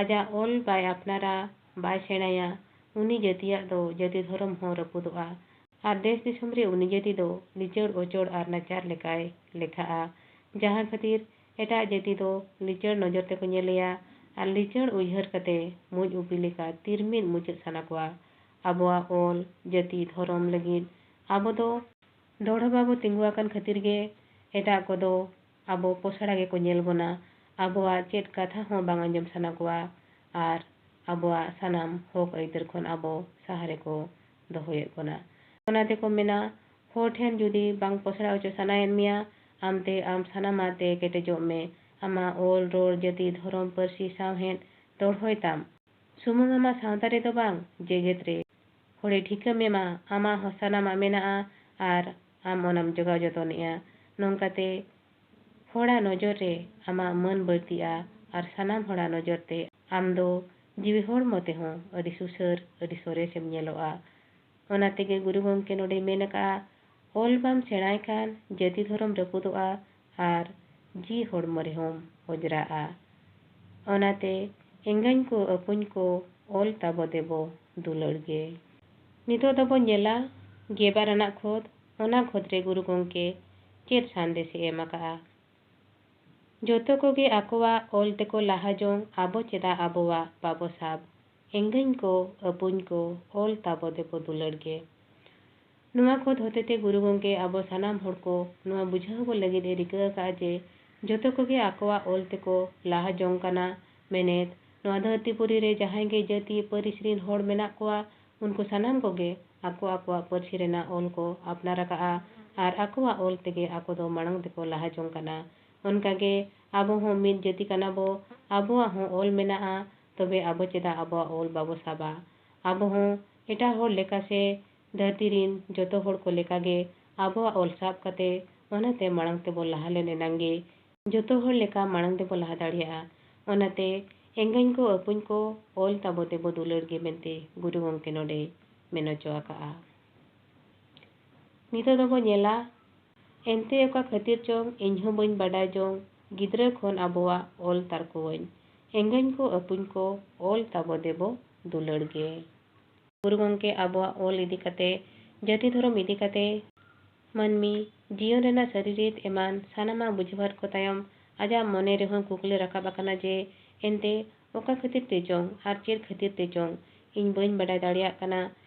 ᱟᱡᱟᱜ ᱚᱞ ᱵᱟᱭ ᱟᱯᱱᱟᱨᱟ, ᱵᱟᱭ ᱥᱮᱬᱟᱭᱟ, ᱩᱱᱤ ᱡᱟᱹᱛᱤᱭᱟᱜ ᱫᱚ ᱡᱟᱹᱛᱤ ᱫᱷᱚᱨᱚᱢ ᱦᱚᱸ ᱨᱟᱹᱯᱩᱫᱚᱜᱼᱟ᱾ ᱟᱨ ᱫᱮᱥ ᱫᱤᱥᱚᱢ ᱨᱮ ᱩᱱᱤ ᱡᱟᱹᱛᱤ ᱫᱚ ᱞᱤᱪᱟᱹᱲ ᱚᱪᱚᱲ ᱟᱨ ᱱᱟᱪᱟᱨ ᱞᱮᱠᱟᱭ ᱞᱮᱠᱷᱟᱜᱼᱟ, ᱡᱟᱦᱟᱸ ᱠᱷᱟᱹᱛᱤᱨ ᱮᱴᱟᱜ ᱡᱟᱹᱛᱤ ᱫᱚ ᱞᱤᱪᱟᱹᱲ ᱱᱚᱡᱚᱨ ᱛᱮᱠᱚ ᱧᱮᱞᱮᱭᱟ ᱟᱨ ᱞᱤᱪᱟᱹᱲ ᱩᱭᱦᱟᱹᱨ ᱠᱟᱛᱮ ᱢᱩᱸᱡ ᱩᱯᱤ ᱞᱮᱠᱟ ᱛᱤᱨᱢᱤᱫ ᱢᱩᱪᱟᱹᱫ ᱥᱟᱱᱟ ᱠᱚᱣᱟ᱾ ᱟᱵᱚᱣᱟᱜ ᱚᱞ, ᱡᱟᱹᱛᱤ, ᱫᱷᱚᱨᱚᱢ ᱞᱟᱹᱜᱤᱫ ᱟᱵᱚ ᱫᱚ ᱫᱚᱲᱦᱚ ᱵᱟᱵᱚ ᱛᱤᱸᱜᱩ ᱟᱠᱟᱱ ᱠᱷᱟᱹᱛᱤᱨ ᱜᱮ ᱮᱴᱟᱜ ᱠᱚᱫᱚ ᱟᱵᱚ ᱯᱚᱥᱲᱟ ᱜᱮᱠᱚ ᱧᱮᱞ ᱵᱚᱱᱟ᱾ ᱟᱵᱚᱣᱟᱜ ᱪᱮᱫ ᱠᱟᱛᱷᱟ ᱦᱚᱸ ᱵᱟᱝ ᱟᱸᱡᱚᱢ ᱥᱟᱱᱟ ᱠᱚᱣᱟ ᱟᱨ ᱟᱵᱚᱣᱟᱜ ᱥᱟᱱᱟᱢ ᱦᱚᱠ ᱟᱹᱭᱫᱟᱹᱨ ᱠᱷᱚᱱ ᱟᱵᱚ ᱥᱟᱦᱟ ᱨᱮᱠᱚ ᱫᱚᱦᱚᱭᱮᱫ ᱵᱚᱱᱟ᱾ ᱚᱱᱟ ᱛᱮᱠᱚ ᱢᱮᱱᱟ, ᱦᱚᱲ ᱴᱷᱮᱱ ᱡᱩᱫᱤ ᱵᱟᱝ ᱯᱚᱥᱲᱟ ᱦᱚᱪᱚ ᱥᱟᱱᱟᱭᱮᱫ ᱢᱮᱭᱟ, ᱟᱢᱛᱮ ᱟᱢ ᱥᱟᱱᱟᱢᱟᱜ ᱛᱮ ᱠᱮᱴᱮᱡᱚᱜ ᱢᱮ᱾ ᱟᱢᱟᱜ ᱚᱞ, ᱨᱚᱲ, ᱡᱟᱹᱛᱤ, ᱫᱷᱚᱨᱚᱢ, ᱯᱟᱹᱨᱥᱤ, ᱥᱟᱶᱦᱮᱫ ᱫᱚᱲᱦᱚᱭ ᱛᱟᱢ᱾ ᱥᱩᱢᱩᱝ ᱟᱢᱟᱜ ᱥᱟᱶᱛᱟ ᱨᱮᱫᱚ ᱵᱟᱝ, ᱡᱮᱜᱮᱛ ᱨᱮ᱾ ᱦᱚᱲᱮ ᱴᱷᱤᱠᱟᱹ ᱢᱮᱢᱟ, ᱟᱢᱟᱜ ᱦᱚᱸ ᱥᱟᱱᱟᱢᱟᱜ ᱢᱮᱱᱟᱜᱼᱟ ᱟᱨ ᱟᱢ ᱚᱱᱟᱢ ᱡᱚᱜᱟᱣ ᱡᱚᱛᱚᱱᱮᱜᱼᱟ᱾ ᱱᱚᱝᱠᱟᱛᱮ ᱦᱚᱲᱟᱜ ᱱᱚᱡᱚᱨ ᱨᱮ ᱟᱢᱟᱜ ᱢᱟᱹᱱ ᱵᱟᱹᱲᱛᱤᱜᱼᱟ ᱟᱨ ᱥᱟᱱᱟᱢ ᱦᱚᱲᱟᱜ ᱱᱚᱡᱚᱨ ᱛᱮ ᱟᱢ ᱫᱚ ᱡᱤᱣᱤ ᱦᱚᱲᱢᱚ ᱛᱮᱦᱚᱸ ᱟᱹᱰᱤ ᱥᱩᱥᱟᱹᱨ, ᱟᱹᱰᱤ ᱥᱚᱨᱮᱥᱮᱢ ᱧᱮᱞᱚᱜᱼᱟ᱾ ᱚᱱᱟ ᱛᱮᱜᱮ ᱜᱩᱨᱩ ᱜᱚᱢᱠᱮ ᱱᱚᱰᱮᱭ ᱢᱮᱱ ᱟᱠᱟᱫᱼᱟ, ᱚᱞ ᱵᱟᱢ ᱥᱮᱬᱟᱭ ᱠᱷᱟᱱ ᱡᱟᱹᱛᱤ ᱫᱷᱚᱨᱚᱢ ᱨᱟᱹᱯᱩᱫᱚᱜᱼᱟ ᱟᱨ ᱡᱤᱣᱤ ᱦᱚᱲᱢᱚ ᱨᱮᱦᱚᱸᱢ ᱚᱡᱽᱨᱟᱜᱼᱟ᱾ ᱚᱱᱟᱛᱮ ᱮᱸᱜᱟᱧ ᱠᱚ ᱟᱹᱯᱩᱧ ᱠᱚ ᱚᱞ ᱛᱟᱵᱚ ᱫᱮᱵᱚ ᱫᱩᱞᱟᱹᱲ ᱜᱮ᱾ ᱱᱤᱛᱚᱜ ᱫᱚᱵᱚ ᱧᱮᱞᱟ ᱜᱮᱵᱟᱨ ᱟᱱᱟᱜ ᱠᱷᱚᱛ, ᱚᱱᱟ ᱠᱷᱚᱛ ᱨᱮ ᱜᱩᱨᱩ ᱜᱚᱢᱠᱮ ᱪᱮᱫ ᱥᱟᱸᱫᱮᱥᱮ ᱮᱢ ᱟᱠᱟᱫᱼᱟ? ᱡᱚᱛᱚ ᱠᱚᱜᱮ ᱟᱠᱚᱣᱟᱜ ᱚᱞ ᱛᱮᱠᱚ ᱞᱟᱦᱟ ᱡᱚᱝ, ᱟᱵᱚ ᱪᱮᱫᱟᱜ ᱟᱵᱚᱣᱟᱜ ᱵᱟᱵᱚ ᱥᱟᱵ? ᱮᱸᱜᱟᱹᱧ ᱠᱚ, ᱟᱹᱯᱩᱧ ᱠᱚ, ᱚᱞ ᱛᱟᱵᱚ ᱫᱮᱵᱚ ᱫᱩᱞᱟᱹᱲ ᱜᱮ᱾ ᱱᱚᱣᱟ ᱠᱷᱚᱛ ᱦᱚᱛᱮᱛᱮ ᱜᱩᱨᱩ ᱜᱚᱢᱠᱮ ᱟᱵᱚ ᱥᱟᱱᱟᱢ ᱦᱚᱲ ᱠᱚ ᱱᱚᱣᱟ ᱵᱩᱡᱷᱟᱹᱣ ᱵᱚ ᱞᱟᱹᱜᱤᱫ ᱮ ᱨᱤᱠᱟᱹ ᱟᱠᱟᱫᱼᱟ ᱡᱮ ᱡᱚᱛᱚ ᱠᱚᱜᱮ ᱟᱠᱚᱣᱟᱜ ᱚᱞ ᱛᱮᱠᱚ ᱞᱟᱦᱟ ᱡᱚᱝ ᱠᱟᱱᱟ᱾ ᱢᱮᱱᱮᱫ, ᱱᱚᱣᱟ ᱫᱷᱟᱹᱨᱛᱤ ᱯᱩᱨᱤ ᱨᱮ ᱡᱟᱦᱟᱸᱭ ᱜᱮ ᱡᱟᱹᱛᱤ ᱯᱟᱹᱨᱤᱥ ᱨᱤᱱ ᱦᱚᱲ ᱢᱮᱱᱟᱜ ᱠᱚᱣᱟ, ᱩᱱᱠᱩ ᱥᱟᱱᱟᱢ ᱠᱚᱜᱮ ᱟᱠᱚ ᱟᱠᱚᱣᱟᱜ ᱯᱟᱹᱨᱥᱤ ᱨᱮᱱᱟᱜ ᱚᱞ ᱠᱚ ᱟᱯᱱᱟᱨ ᱟᱠᱟᱫᱼᱟ ᱟᱨ ᱟᱠᱚᱣᱟᱜ ᱚᱞ ᱛᱮᱜᱮ ᱟᱠᱚ ᱫᱚ ᱢᱟᱲᱟᱝ ᱛᱮᱠᱚ ᱞᱟᱦᱟ ᱡᱚᱝ ᱠᱟᱱᱟ᱾ ᱚᱱᱠᱟᱜᱮ ᱟᱵᱚ ᱦᱚᱸ ᱢᱤᱫ ᱡᱟᱹᱛᱤ ᱠᱟᱱᱟ ᱵᱚ, ᱟᱵᱚᱣᱟᱜ ᱦᱚᱸ ᱚᱞ ᱢᱮᱱᱟᱜᱼᱟ, ᱛᱚᱵᱮ ᱟᱵᱚ ᱪᱮᱫᱟᱜ ᱟᱵᱚᱣᱟᱜ ᱚᱞ ᱵᱟᱵᱚ ᱥᱟᱵᱟ? ᱟᱵᱚ ᱦᱚᱸ ᱮᱴᱟᱜ ᱦᱚᱲ ᱞᱮᱠᱟ ᱥᱮ ᱫᱷᱟᱹᱨᱛᱤ ᱨᱤᱱ ᱡᱚᱛᱚ ᱦᱚᱲ ᱠᱚ ᱞᱮᱠᱟᱜᱮ ᱟᱵᱚᱣᱟᱜ ᱚᱞ ᱥᱟᱵ ᱠᱟᱛᱮ ᱚᱱᱟᱛᱮ ᱢᱟᱲᱟᱝ ᱛᱮᱵᱚ ᱞᱟᱦᱟ ᱞᱮᱱ ᱮᱱᱟᱝ ᱜᱮ ᱡᱚᱛᱚ ᱦᱚᱲ ᱞᱮᱠᱟ ᱢᱟᱲᱟᱝ ᱛᱮᱵᱚ ᱞᱟᱦᱟ ᱫᱟᱲᱮᱭᱟᱜᱼᱟ᱾ ᱚᱱᱟᱛᱮ ᱮᱸᱜᱟᱹᱧ ᱠᱚ ᱟᱹᱯᱩᱧ ᱠᱚ ᱚᱞ ᱛᱟᱵᱚ ᱛᱮᱵᱚ ᱫᱩᱞᱟᱹᱲ ᱜᱮ ᱢᱮᱱᱛᱮ ᱜᱩᱨᱩ ᱜᱚᱢᱠᱮ ᱱᱚᱰᱮᱭ ᱢᱮᱱ ᱦᱚᱪᱚ ᱟᱠᱟᱫᱼᱟ᱾ ᱱᱤᱛᱚᱜ ᱫᱚᱵᱚ ᱧᱮᱞᱟ, ᱮᱱᱛᱮ ᱚᱠᱟ ᱠᱷᱟᱹᱛᱤᱨ ᱪᱚᱝ ᱤᱧᱦᱚᱸ ᱵᱟᱹᱧ ᱵᱟᱰᱟᱭ ᱡᱚᱝ, ᱜᱤᱫᱽᱨᱟᱹ ᱠᱷᱚᱱ ᱟᱵᱚᱣᱟᱜ ᱚᱞ ᱛᱟᱨᱠᱚᱣᱟᱹᱧ, ᱮᱸᱜᱟᱹᱧ ᱠᱚ ᱟᱹᱯᱩᱧ ᱠᱚ ᱚᱞ ᱛᱟᱵᱚ ᱫᱮᱵᱚ ᱫᱩᱞᱟᱹᱲ ᱜᱮ᱾ ᱜᱩᱨᱩ ᱜᱚᱢᱠᱮ ᱟᱵᱚᱣᱟᱜ ᱚᱞ ᱤᱫᱤ ᱠᱟᱛᱮ, ᱡᱟᱹᱛᱤ ᱫᱷᱚᱨᱚᱢ ᱤᱫᱤ ᱠᱟᱛᱮ, ᱢᱟᱹᱱᱢᱤ ᱡᱤᱭᱚᱱ ᱨᱮᱱᱟᱜ ᱥᱟᱹᱨᱤ ᱨᱤᱛ ᱮᱢᱟᱱ ᱥᱟᱱᱟᱢᱟᱜ ᱵᱩᱡᱷᱟᱹᱣ ᱦᱟᱨ ᱠᱚ ᱛᱟᱭᱚᱢ ᱟᱡᱟᱜ ᱢᱚᱱᱮ ᱨᱮᱦᱚᱸ ᱠᱩᱠᱞᱤ ᱨᱟᱠᱟᱵ ᱟᱠᱟᱱᱟ ᱡᱮ, ᱮᱱᱛᱮ ᱚᱠᱟ ᱠᱷᱟᱹᱛᱤᱨ ᱛᱮ ᱪᱚᱝ ᱟᱨ ᱪᱮᱫ ᱠᱷᱟᱹᱛᱤᱨ ᱛᱮ ᱪᱚᱝ ᱤᱧ ᱵᱟᱹᱧ ᱵᱟᱰᱟᱭ ᱫᱟᱲᱮᱭᱟᱜ ᱠᱟᱱᱟ,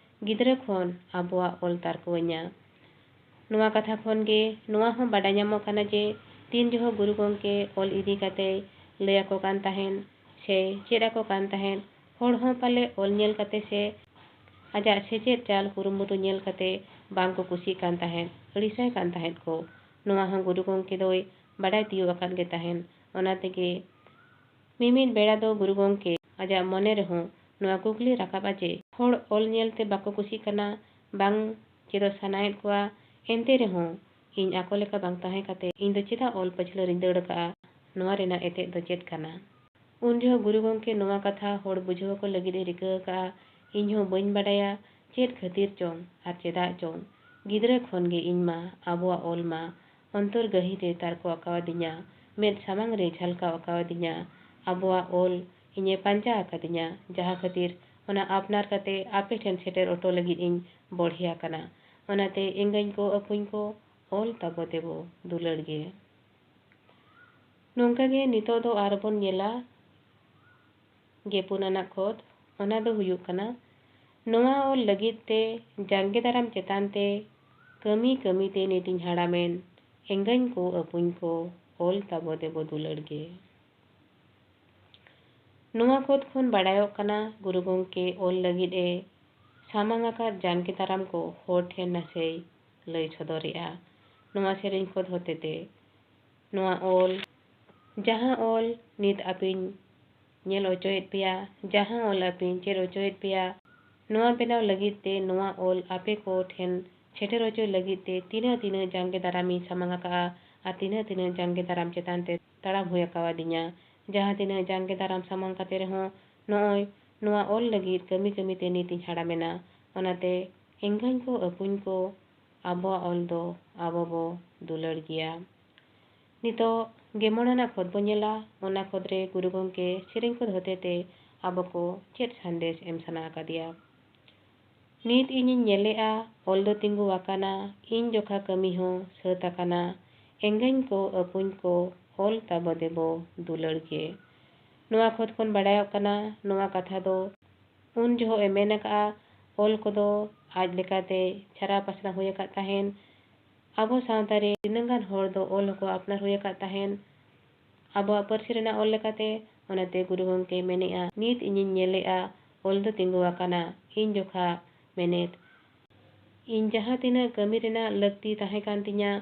ᱜᱤᱫᱽᱨᱟᱹ ᱠᱷᱚᱱ ᱟᱵᱚᱣᱟᱜ ᱚᱞ ᱛᱟᱨᱠᱚᱣᱟᱹᱧᱟ᱾ ᱱᱚᱣᱟ ᱠᱟᱛᱷᱟ ᱠᱷᱚᱱ ᱜᱮ ᱱᱚᱣᱟ ᱦᱚᱸ ᱵᱟᱰᱟᱭ ᱧᱟᱢᱚᱜ ᱠᱟᱱᱟ ᱡᱮ ᱛᱤᱱ ᱡᱚᱦᱚᱜ ᱜᱩᱨᱩ ᱜᱚᱢᱠᱮ ᱚᱞ ᱤᱫᱤ ᱠᱟᱛᱮᱭ ᱞᱟᱹᱭ ᱟᱠᱚ ᱠᱟᱱ ᱛᱟᱦᱮᱸᱫ ᱥᱮ ᱪᱮᱫ ᱟᱠᱚ ᱠᱟᱱ ᱛᱟᱦᱮᱸᱫ, ᱦᱚᱲ ᱦᱚᱸ ᱯᱟᱞᱮ ᱚᱞ ᱧᱮᱞ ᱠᱟᱛᱮ ᱥᱮ ᱟᱡᱟᱜ ᱥᱮᱪᱮᱫ ᱪᱟᱞ ᱠᱩᱨᱩᱢᱩᱴᱩ ᱧᱮᱞ ᱠᱟᱛᱮ ᱵᱟᱝ ᱠᱚ ᱠᱩᱥᱤᱜ ᱠᱟᱱ ᱛᱟᱦᱮᱸᱫ, ᱟᱹᱲᱤᱥᱟᱭ ᱠᱟᱱ ᱛᱟᱦᱮᱸᱫ ᱠᱚ᱾ ᱱᱚᱣᱟ ᱦᱚᱸ ᱜᱩᱨᱩ ᱜᱚᱢᱠᱮ ᱫᱚᱭ ᱵᱟᱰᱟᱭ ᱛᱤᱭᱳᱜ ᱟᱠᱟᱫ ᱜᱮ ᱛᱟᱦᱮᱸᱫ᱾ ᱚᱱᱟ ᱛᱮᱜᱮ ᱢᱤᱢᱤᱫ ᱵᱮᱲᱟ ᱫᱚ ᱜᱩᱨᱩ ᱜᱚᱢᱠᱮ ᱟᱡᱟᱜ ᱢᱚᱱᱮ ᱨᱮᱦᱚᱸ ᱱᱚᱣᱟ ᱠᱩᱠᱞᱤ ᱨᱟᱠᱟᱵᱼᱟ ᱡᱮ, ᱦᱚᱲ ᱚᱞ ᱧᱮᱞᱛᱮ ᱵᱟᱠᱚ ᱠᱩᱥᱤᱜ ᱠᱟᱱᱟ, ᱵᱟᱝ ᱪᱮᱫᱚᱜ ᱥᱟᱱᱟᱭᱮᱫ ᱠᱚᱣᱟ, ᱮᱱᱛᱮ ᱨᱮᱦᱚᱸ ᱤᱧ ᱟᱠᱚ ᱞᱮᱠᱟ ᱵᱟᱝ ᱛᱟᱦᱮᱸ ᱠᱟᱛᱮ ᱤᱧ ᱫᱚ ᱪᱮᱫᱟᱜ ᱚᱞ ᱯᱟᱹᱪᱷᱞᱟᱹ ᱨᱤᱧ ᱫᱟᱹᱲ ᱟᱠᱟᱜᱼᱟ? ᱱᱚᱣᱟ ᱨᱮᱱᱟᱜ ᱮᱛᱮᱫ ᱫᱚ ᱪᱮᱫ ᱠᱟᱱᱟ? ᱩᱱ ᱡᱚᱦᱚᱜ ᱜᱩᱨᱩ ᱜᱚᱢᱠᱮ ᱱᱚᱣᱟ ᱠᱟᱛᱷᱟ ᱦᱚᱲ ᱵᱩᱡᱷᱟᱹᱣ ᱟᱠᱚ ᱞᱟᱹᱜᱤᱫ ᱮ ᱨᱤᱠᱟᱹ ᱟᱠᱟᱜᱼᱟ, ᱤᱧ ᱦᱚᱸ ᱵᱟᱹᱧ ᱵᱟᱰᱟᱭᱟ ᱪᱮᱫ ᱠᱷᱟᱹᱛᱤᱨ ᱪᱚᱝ ᱟᱨ ᱪᱮᱫᱟᱜ ᱪᱚᱝ, ᱜᱤᱫᱽᱨᱟᱹ ᱠᱷᱚᱱ ᱜᱮ ᱤᱧ ᱢᱟ ᱟᱵᱚᱣᱟᱜ ᱚᱞ ᱢᱟ ᱚᱱᱛᱚᱨ ᱜᱟᱹᱦᱤᱨ ᱨᱮ ᱛᱟᱨᱠᱚ ᱟᱠᱟᱣᱟᱫᱤᱧᱟ, ᱢᱮᱫ ᱥᱟᱢᱟᱝ ᱨᱮ ᱡᱷᱟᱞᱠᱟᱣ ᱟᱠᱟᱣᱟᱫᱤᱧᱟ, ᱟᱵᱚᱣᱟᱜ ᱚᱞ ᱤᱧᱮ ᱯᱟᱸᱡᱟ ᱟᱠᱟᱫᱤᱧᱟ, ᱡᱟᱦᱟᱸ ᱠᱷᱟᱹᱛᱤᱨ ᱚᱱᱟ ᱟᱯᱱᱟᱨ ᱠᱟᱛᱮ ᱟᱯᱮ ᱴᱷᱮᱱ ᱥᱮᱴᱮᱨ ᱚᱴᱚ ᱞᱟᱹᱜᱤᱫ ᱤᱧ ᱵᱚᱲᱦᱮ ᱟᱠᱟᱱᱟ᱾ ᱚᱱᱟᱛᱮ ᱮᱸᱜᱟᱹᱧ ᱠᱚ ᱟᱹᱯᱩᱧ ᱠᱚ, ᱚᱞ ᱛᱟᱵᱚ ᱫᱮᱵᱚ ᱫᱩᱞᱟᱹᱲ ᱜᱮ᱾ ᱱᱚᱝᱠᱟ ᱜᱮ ᱱᱤᱛᱚᱜ ᱫᱚ ᱟᱨᱵᱚᱱ ᱧᱮᱞᱟ ᱜᱮᱯᱩᱱ ᱟᱱᱟᱜ ᱠᱷᱚᱛ, ᱚᱱᱟ ᱫᱚ ᱦᱩᱭᱩᱜ ᱠᱟᱱᱟ, ᱱᱚᱣᱟ ᱚᱞ ᱞᱟᱹᱜᱤᱫ ᱛᱮ ᱡᱟᱸᱜᱮ ᱫᱟᱨᱟᱢ ᱪᱮᱛᱟᱱ ᱛᱮ ᱠᱟᱹᱢᱤ ᱠᱟᱹᱢᱤ ᱛᱮ ᱱᱤᱛᱤᱧ ᱦᱟᱲᱟᱢᱮᱱ, ᱮᱸᱜᱟᱹᱧ ᱠᱚ ᱟᱹᱯᱩᱧ ᱠᱚ, ᱚᱞ ᱛᱟᱵᱚ ᱫᱮᱵᱚ ᱫᱩᱞᱟᱹᱲ ᱜᱮ᱾ ᱱᱚᱣᱟ ᱠᱷᱚᱛ ᱠᱷᱚᱱ ᱵᱟᱲᱟᱭᱚᱜ ᱠᱟᱱᱟ, ᱜᱩᱨᱩ ᱜᱚᱢᱠᱮ ᱚᱞ ᱞᱟᱹᱜᱤᱫ ᱮ ᱥᱟᱢᱟᱝ ᱟᱠᱟᱫ ᱡᱟᱸᱜᱮ ᱫᱟᱨᱟᱢ ᱠᱚ ᱦᱚᱲ ᱴᱷᱮᱱ ᱱᱟᱥᱮᱭ ᱞᱟᱹᱭ ᱥᱚᱫᱚᱨᱮᱜᱼᱟ᱾ ᱱᱚᱣᱟ ᱥᱮᱨᱮᱧ ᱠᱷᱚᱛ ᱦᱚᱛᱮᱛᱮ ᱱᱚᱣᱟ ᱚᱞ, ᱡᱟᱦᱟᱸ ᱚᱞ ᱱᱤᱛ ᱟᱯᱮᱧ ᱧᱮᱞ ᱦᱚᱪᱚᱭᱮᱫ ᱯᱮᱭᱟ, ᱡᱟᱦᱟᱸ ᱚᱞ ᱟᱯᱮᱧ ᱪᱮᱫ ᱦᱚᱪᱚᱭᱮᱫ ᱯᱮᱭᱟ, ᱱᱚᱣᱟ ᱵᱮᱱᱟᱣ ᱞᱟᱹᱜᱤᱫ ᱛᱮ ᱱᱚᱣᱟ ᱚᱞ ᱟᱯᱮ ᱠᱚ ᱴᱷᱮᱱ ᱥᱮᱴᱮᱨ ᱦᱚᱪᱚᱭ ᱞᱟᱹᱜᱤᱫ ᱛᱮ ᱛᱤᱱᱟᱹᱜ ᱛᱤᱱᱟᱹᱜ ᱡᱟᱸᱜᱮ ᱫᱟᱨᱟᱢᱤᱧ ᱥᱟᱢᱟᱝ ᱟᱠᱟᱜᱼᱟ ᱟᱨ ᱛᱤᱱᱟᱹᱜ ᱛᱤᱱᱟᱹᱜ ᱡᱟᱸᱜᱮ ᱫᱟᱨᱟᱢ ᱪᱮᱛᱟᱱ ᱛᱮ ᱛᱟᱲᱟᱢ ᱦᱩᱭ ᱟᱠᱟᱣᱟᱫᱤᱧᱟ᱾ ᱡᱟᱦᱟᱸ ᱛᱤᱱᱟᱹᱜ ᱡᱟᱸᱜᱮ ᱫᱟᱨᱟᱢ ᱥᱟᱢᱟᱝ ᱠᱟᱛᱮ ᱨᱮᱦᱚᱸ ᱱᱚᱜᱼᱚᱭ ᱱᱚᱣᱟ ᱚᱞ ᱞᱟᱹᱜᱤᱫ ᱠᱟᱹᱢᱤ ᱠᱟᱹᱢᱤ ᱛᱮ ᱱᱤᱛ ᱤᱧ ᱦᱟᱲᱟᱢᱮᱱᱟ᱾ ᱚᱱᱟᱛᱮ ᱮᱸᱜᱟᱹᱧ ᱠᱚ ᱟᱹᱯᱩᱧ ᱠᱚ, ᱟᱵᱚᱣᱟᱜ ᱚᱞ ᱫᱚ ᱟᱵᱚ ᱵᱚ ᱫᱩᱞᱟᱹᱲ ᱜᱮᱭᱟ᱾ ᱱᱤᱛᱚᱜ ᱜᱮ ᱢᱚᱬᱮ ᱟᱱᱟᱜ ᱠᱷᱚᱛ ᱵᱚ ᱧᱮᱞᱟ, ᱚᱱᱟ ᱠᱷᱚᱛ ᱨᱮ ᱜᱩᱨᱩ ᱜᱚᱢᱠᱮ ᱥᱮᱨᱮᱧ ᱠᱷᱚᱛ ᱦᱚᱛᱮ ᱛᱮ ᱟᱵᱚ ᱠᱚ ᱪᱮᱫ ᱥᱟᱸᱫᱮᱥ ᱮᱢ ᱥᱟᱱᱟ ᱟᱠᱟᱫᱮᱭᱟ? ᱱᱤᱛ ᱤᱧᱤᱧ ᱧᱮᱞᱮᱜᱼᱟ, ᱚᱞ ᱫᱚ ᱛᱤᱸᱜᱩ ᱟᱠᱟᱱᱟ, ᱤᱧ ᱡᱚᱠᱷᱟ ᱠᱟᱹᱢᱤ ᱦᱚᱸ ᱥᱟᱹᱛ ᱟᱠᱟᱱᱟ, ᱮᱸᱜᱟᱹᱧ ᱠᱚ ᱟᱹᱯᱩᱧ ᱠᱚ, ᱚᱞ ᱛᱟᱵᱚ ᱫᱮᱵᱚ ᱫᱩᱞᱟᱹᱲ ᱜᱮ᱾ ᱱᱚᱣᱟ ᱠᱷᱚᱛ ᱠᱷᱚᱱ ᱵᱟᱲᱟᱭᱚᱜ ᱠᱟᱱᱟ, ᱱᱚᱣᱟ ᱠᱟᱛᱷᱟ ᱫᱚ ᱩᱱ ᱡᱚᱦᱚᱜ ᱮ ᱢᱮᱱ ᱟᱠᱟᱫᱼᱟ, ᱚᱞ ᱠᱚᱫᱚ ᱟᱡ ᱞᱮᱠᱟᱛᱮ ᱪᱷᱟᱨᱟᱣ ᱯᱟᱥᱱᱟᱣ ᱦᱩᱭ ᱟᱠᱟᱫ ᱛᱟᱦᱮᱱ᱾ ᱟᱵᱚ ᱥᱟᱶᱛᱟ ᱨᱮ ᱛᱤᱱᱟᱹᱝ ᱜᱟᱱ ᱦᱚᱲ ᱫᱚ ᱚᱞ ᱦᱚᱸᱠᱚ ᱟᱯᱱᱟᱨ ᱦᱩᱭ ᱟᱠᱟᱫ ᱛᱟᱦᱮᱱ᱾ ᱟᱵᱚᱣᱟᱜ ᱯᱟᱹᱨᱥᱤ ᱨᱮᱱᱟᱜ ᱚᱞ ᱞᱮᱠᱟᱛᱮ, ᱚᱱᱟᱛᱮ ᱜᱩᱨᱩ ᱜᱚᱢᱠᱮ ᱢᱮᱱᱮᱜᱼᱟ, ᱱᱤᱛ ᱤᱧᱤᱧ ᱧᱮᱞᱮᱜᱼᱟ, ᱚᱞ ᱫᱚ ᱛᱤᱸᱜᱩ ᱟᱠᱟᱱᱟ, ᱤᱧ ᱡᱚᱠᱷᱟ ᱢᱮᱱᱮᱫ, ᱤᱧ ᱡᱟᱦᱟᱸ ᱛᱤᱱᱟᱹᱜ ᱠᱟᱹᱢᱤ ᱨᱮᱱᱟᱜ ᱞᱟᱹᱠᱛᱤ ᱛᱟᱦᱮᱸ ᱠᱟᱱ ᱛᱤᱧᱟ,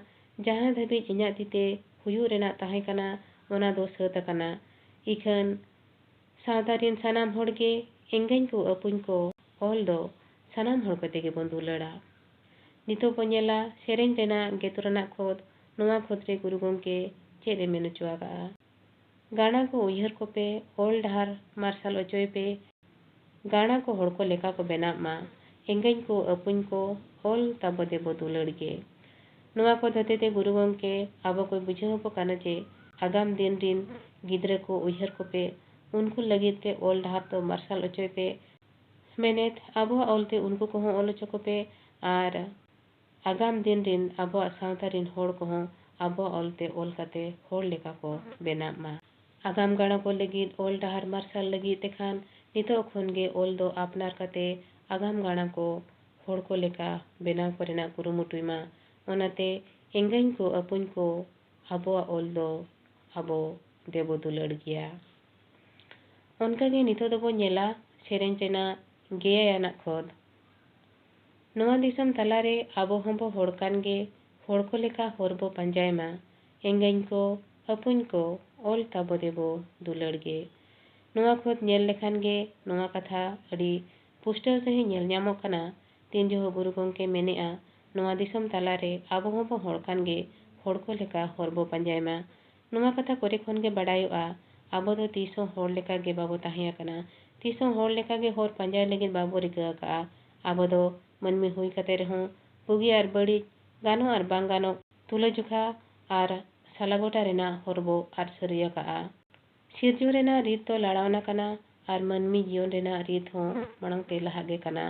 ᱡᱟᱦᱟᱸ ᱫᱷᱟᱹᱵᱤᱡ ᱤᱧᱟᱹᱜ ᱛᱤᱛᱮ ᱦᱩᱭᱩᱜ ᱨᱮᱱᱟᱜ ᱛᱟᱦᱮᱸ ᱠᱟᱱᱟ, ᱚᱱᱟ ᱫᱚ ᱥᱟᱹᱛ ᱟᱠᱟᱱᱟ᱾ ᱤᱠᱷᱟᱹᱱ ᱥᱟᱶᱛᱟ ᱨᱮᱱ ᱥᱟᱱᱟᱢ ᱦᱚᱲ ᱜᱮ ᱮᱸᱜᱟᱧ ᱠᱚ ᱟᱹᱯᱩᱧ ᱠᱚ ᱚᱞ ᱫᱚ ᱥᱟᱱᱟᱢ ᱦᱚᱲ ᱠᱚᱛᱮ ᱜᱮᱵᱚᱱ ᱫᱩᱞᱟᱹᱲᱟ᱾ ᱱᱤᱛᱚᱜ ᱵᱚᱱ ᱧᱮᱞᱟ ᱥᱮᱨᱮᱧ ᱨᱮᱱᱟᱜ ᱜᱮᱛᱚᱨ ᱟᱱᱟᱜ ᱠᱷᱚᱛ᱾ ᱱᱚᱣᱟ ᱠᱷᱚᱛ ᱨᱮ ᱜᱩᱨᱩ ᱜᱚᱢᱠᱮ ᱪᱮᱫ ᱮ ᱢᱮᱱ ᱦᱚᱪᱚ ᱟᱠᱟᱫᱼᱟ? ᱜᱟᱬᱟ ᱠᱚ ᱩᱭᱦᱟᱹᱨ ᱠᱚᱯᱮ, ᱚᱞ ᱰᱟᱦᱟᱨ ᱢᱟᱨᱥᱟᱞ ᱚᱪᱚᱭ ᱯᱮ, ᱜᱟᱬᱟ ᱠᱚ ᱦᱚᱲ ᱠᱚ ᱞᱮᱠᱟ ᱠᱚ ᱵᱮᱱᱟᱜ ᱢᱟ, ᱮᱸᱜᱟᱹᱧ ᱠᱚ ᱟᱹᱯᱩᱧ ᱠᱚ ᱚᱞ ᱛᱟᱵᱚ ᱫᱮᱵᱚ ᱫᱩᱞᱟᱹᱲ ᱜᱮ᱾ ᱱᱚᱣᱟ ᱠᱚ ᱦᱚᱛᱮᱛᱮ ᱜᱩᱨᱩ ᱜᱚᱢᱠᱮ ᱟᱵᱚ ᱠᱚᱭ ᱵᱩᱡᱷᱟᱹᱣ ᱟᱵᱚ ᱠᱟᱱᱟ ᱡᱮ ᱟᱜᱟᱢ ᱫᱤᱱ ᱨᱤᱱ ᱜᱤᱫᱽᱨᱟᱹ ᱠᱚ ᱩᱭᱦᱟᱹᱨ ᱠᱚᱯᱮ, ᱩᱱᱠᱩ ᱞᱟᱹᱜᱤᱫ ᱛᱮ ᱚᱞ ᱰᱟᱦᱟᱨ ᱫᱚ ᱢᱟᱨᱥᱟᱞ ᱚᱪᱚᱭ ᱯᱮ᱾ ᱢᱮᱱᱮᱛ, ᱟᱵᱚᱣᱟᱜ ᱚᱞᱛᱮ ᱩᱱᱠᱩ ᱠᱚᱦᱚᱸ ᱚᱞ ᱦᱚᱪᱚ ᱠᱚᱯᱮ ᱟᱨ ᱟᱜᱟᱢ ᱫᱤᱱ ᱨᱤᱱ ᱟᱵᱚᱣᱟᱜ ᱥᱟᱶᱛᱟ ᱨᱤᱱ ᱦᱚᱲ ᱠᱚᱦᱚᱸ ᱟᱵᱚᱣᱟᱜ ᱚᱞᱛᱮ ᱚᱞ ᱠᱟᱛᱮ ᱦᱚᱲ ᱞᱮᱠᱟ ᱠᱚ ᱵᱮᱱᱟᱜ ᱢᱟ᱾ ᱟᱜᱟᱢ ᱜᱟᱬᱟ ᱠᱚ ᱞᱟᱹᱜᱤᱫ ᱚᱞ ᱰᱟᱦᱟᱨ ᱢᱟᱨᱥᱟᱞ ᱞᱟᱹᱜᱤᱫ ᱛᱮᱠᱷᱟᱱ ᱱᱤᱛᱚᱜ ᱠᱷᱚᱱ ᱜᱮ ᱚᱞ ᱫᱚ ᱟᱯᱱᱟᱨ ᱠᱟᱛᱮ ᱟᱜᱟᱢ ᱜᱟᱬᱟ ᱠᱚ ᱦᱚᱲ ᱠᱚ ᱞᱮᱠᱟ ᱵᱮᱱᱟᱣ ᱠᱚᱨᱮᱱᱟᱜ ᱠᱩᱨᱩᱢᱩᱴᱩᱭ ᱢᱟ᱾ ᱚᱱᱟᱛᱮ ᱮᱸᱜᱟᱹᱧ ᱠᱚ ᱟᱹᱯᱩᱧ ᱠᱚ ᱟᱵᱚᱣᱟᱜ ᱚᱞ ᱫᱚ ᱟᱵᱚ ᱫᱮᱵᱚ ᱫᱩᱞᱟᱹᱲ ᱜᱮᱭᱟ᱾ ᱚᱱᱠᱟᱜᱮ ᱱᱤᱛᱚᱜ ᱫᱚᱵᱚ ᱧᱮᱞᱟ ᱥᱮᱨᱮᱧ ᱨᱮᱱᱟᱜ ᱜᱮᱭᱟᱭᱟᱱᱟᱜ ᱠᱷᱚᱫ᱾ ᱱᱚᱣᱟ ᱫᱤᱥᱚᱢ ᱛᱟᱞᱟᱨᱮ ᱟᱵᱚ ᱦᱚᱸᱵᱚ ᱦᱚᱲ ᱠᱟᱱ ᱜᱮ, ᱦᱚᱲ ᱠᱚ ᱞᱮᱠᱟ ᱦᱚᱨ ᱵᱚ ᱯᱟᱸᱡᱟᱭ ᱢᱟ᱾ ᱮᱸᱜᱟᱹᱧ ᱠᱚ, ᱟᱹᱯᱩᱧ ᱠᱚ, ᱚᱞ ᱛᱟᱵᱚ ᱫᱮᱵᱚ ᱫᱩᱞᱟᱹᱲ ᱜᱮ᱾ ᱱᱚᱣᱟ ᱠᱷᱚᱫ ᱧᱮᱞ ᱞᱮᱠᱷᱟᱱ ᱜᱮ ᱱᱚᱣᱟ ᱠᱟᱛᱷᱟ ᱟᱹᱰᱤ ᱯᱩᱥᱴᱟᱹᱣ ᱥᱟᱺᱦᱤᱡ ᱧᱮᱞ ᱧᱟᱢᱚᱜ ᱠᱟᱱᱟ᱾ ᱛᱤᱱ ᱡᱚᱦᱚᱜ ᱜᱩᱨᱩ ᱜᱚᱢᱠᱮ ᱢᱮᱱᱮᱜᱼᱟ, ᱱᱚᱣᱟ ᱫᱤᱥᱚᱢ ᱛᱟᱞᱟᱨᱮ ᱟᱵᱚ ᱦᱚᱸᱵᱚ ᱦᱚᱲ ᱠᱟᱱ ᱜᱮ, ᱦᱚᱲ ᱠᱚ ᱞᱮᱠᱟ ᱦᱚᱨ ᱵᱚ ᱯᱟᱸᱡᱟᱭ ᱢᱟ᱾ ᱱᱚᱣᱟ ᱠᱟᱛᱷᱟ ᱠᱚᱨᱮ ᱠᱷᱚᱱ ᱜᱮ ᱵᱟᱰᱟᱭᱚᱜᱼᱟ, ᱟᱵᱚ ᱫᱚ ᱛᱤᱥ ᱦᱚᱸ ᱦᱚᱲ ᱞᱮᱠᱟ ᱜᱮ ᱵᱟᱵᱚ ᱛᱟᱦᱮᱸ ᱟᱠᱟᱱᱟ᱾ ᱛᱤᱥ ᱦᱚᱸ ᱦᱚᱲ ᱞᱮᱠᱟ ᱜᱮ ᱦᱚᱨ ᱯᱟᱸᱡᱟᱭ ᱞᱟᱹᱜᱤᱫ ᱵᱟᱵᱚ ᱨᱤᱠᱟᱹ ᱟᱠᱟᱫᱼᱟ᱾ ᱟᱵᱚ ᱫᱚ ᱢᱟᱹᱱᱢᱤ ᱦᱩᱭ ᱠᱟᱛᱮ ᱨᱮᱦᱚᱸ ᱵᱩᱜᱤ ᱟᱨ ᱵᱟᱹᱲᱤᱡ, ᱜᱟᱱᱚᱜ ᱟᱨ ᱵᱟᱝ ᱜᱟᱱᱚᱜ, ᱛᱩᱞᱟᱹᱡᱚᱠᱷᱟ ᱟᱨ ᱥᱟᱞᱟᱜᱚᱴᱟ ᱨᱮᱱᱟᱜ ᱦᱚᱨ ᱵᱚ ᱟᱫ ᱥᱟᱹᱨᱤ ᱟᱠᱟᱫᱼᱟ᱾ ᱥᱤᱨᱡᱚᱱ ᱨᱮᱱᱟᱜ ᱨᱤᱛ ᱫᱚ ᱞᱟᱲᱟᱣᱱᱟ ᱠᱟᱱᱟ ᱟᱨ ᱢᱟᱹᱱᱢᱤ ᱡᱤᱭᱚᱱ ᱨᱮᱱᱟᱜ ᱨᱤᱛ ᱦᱚᱸ ᱢᱟᱲᱟᱝ ᱛᱮ ᱞᱟᱦᱟᱜ ᱜᱮ ᱠᱟᱱᱟ᱾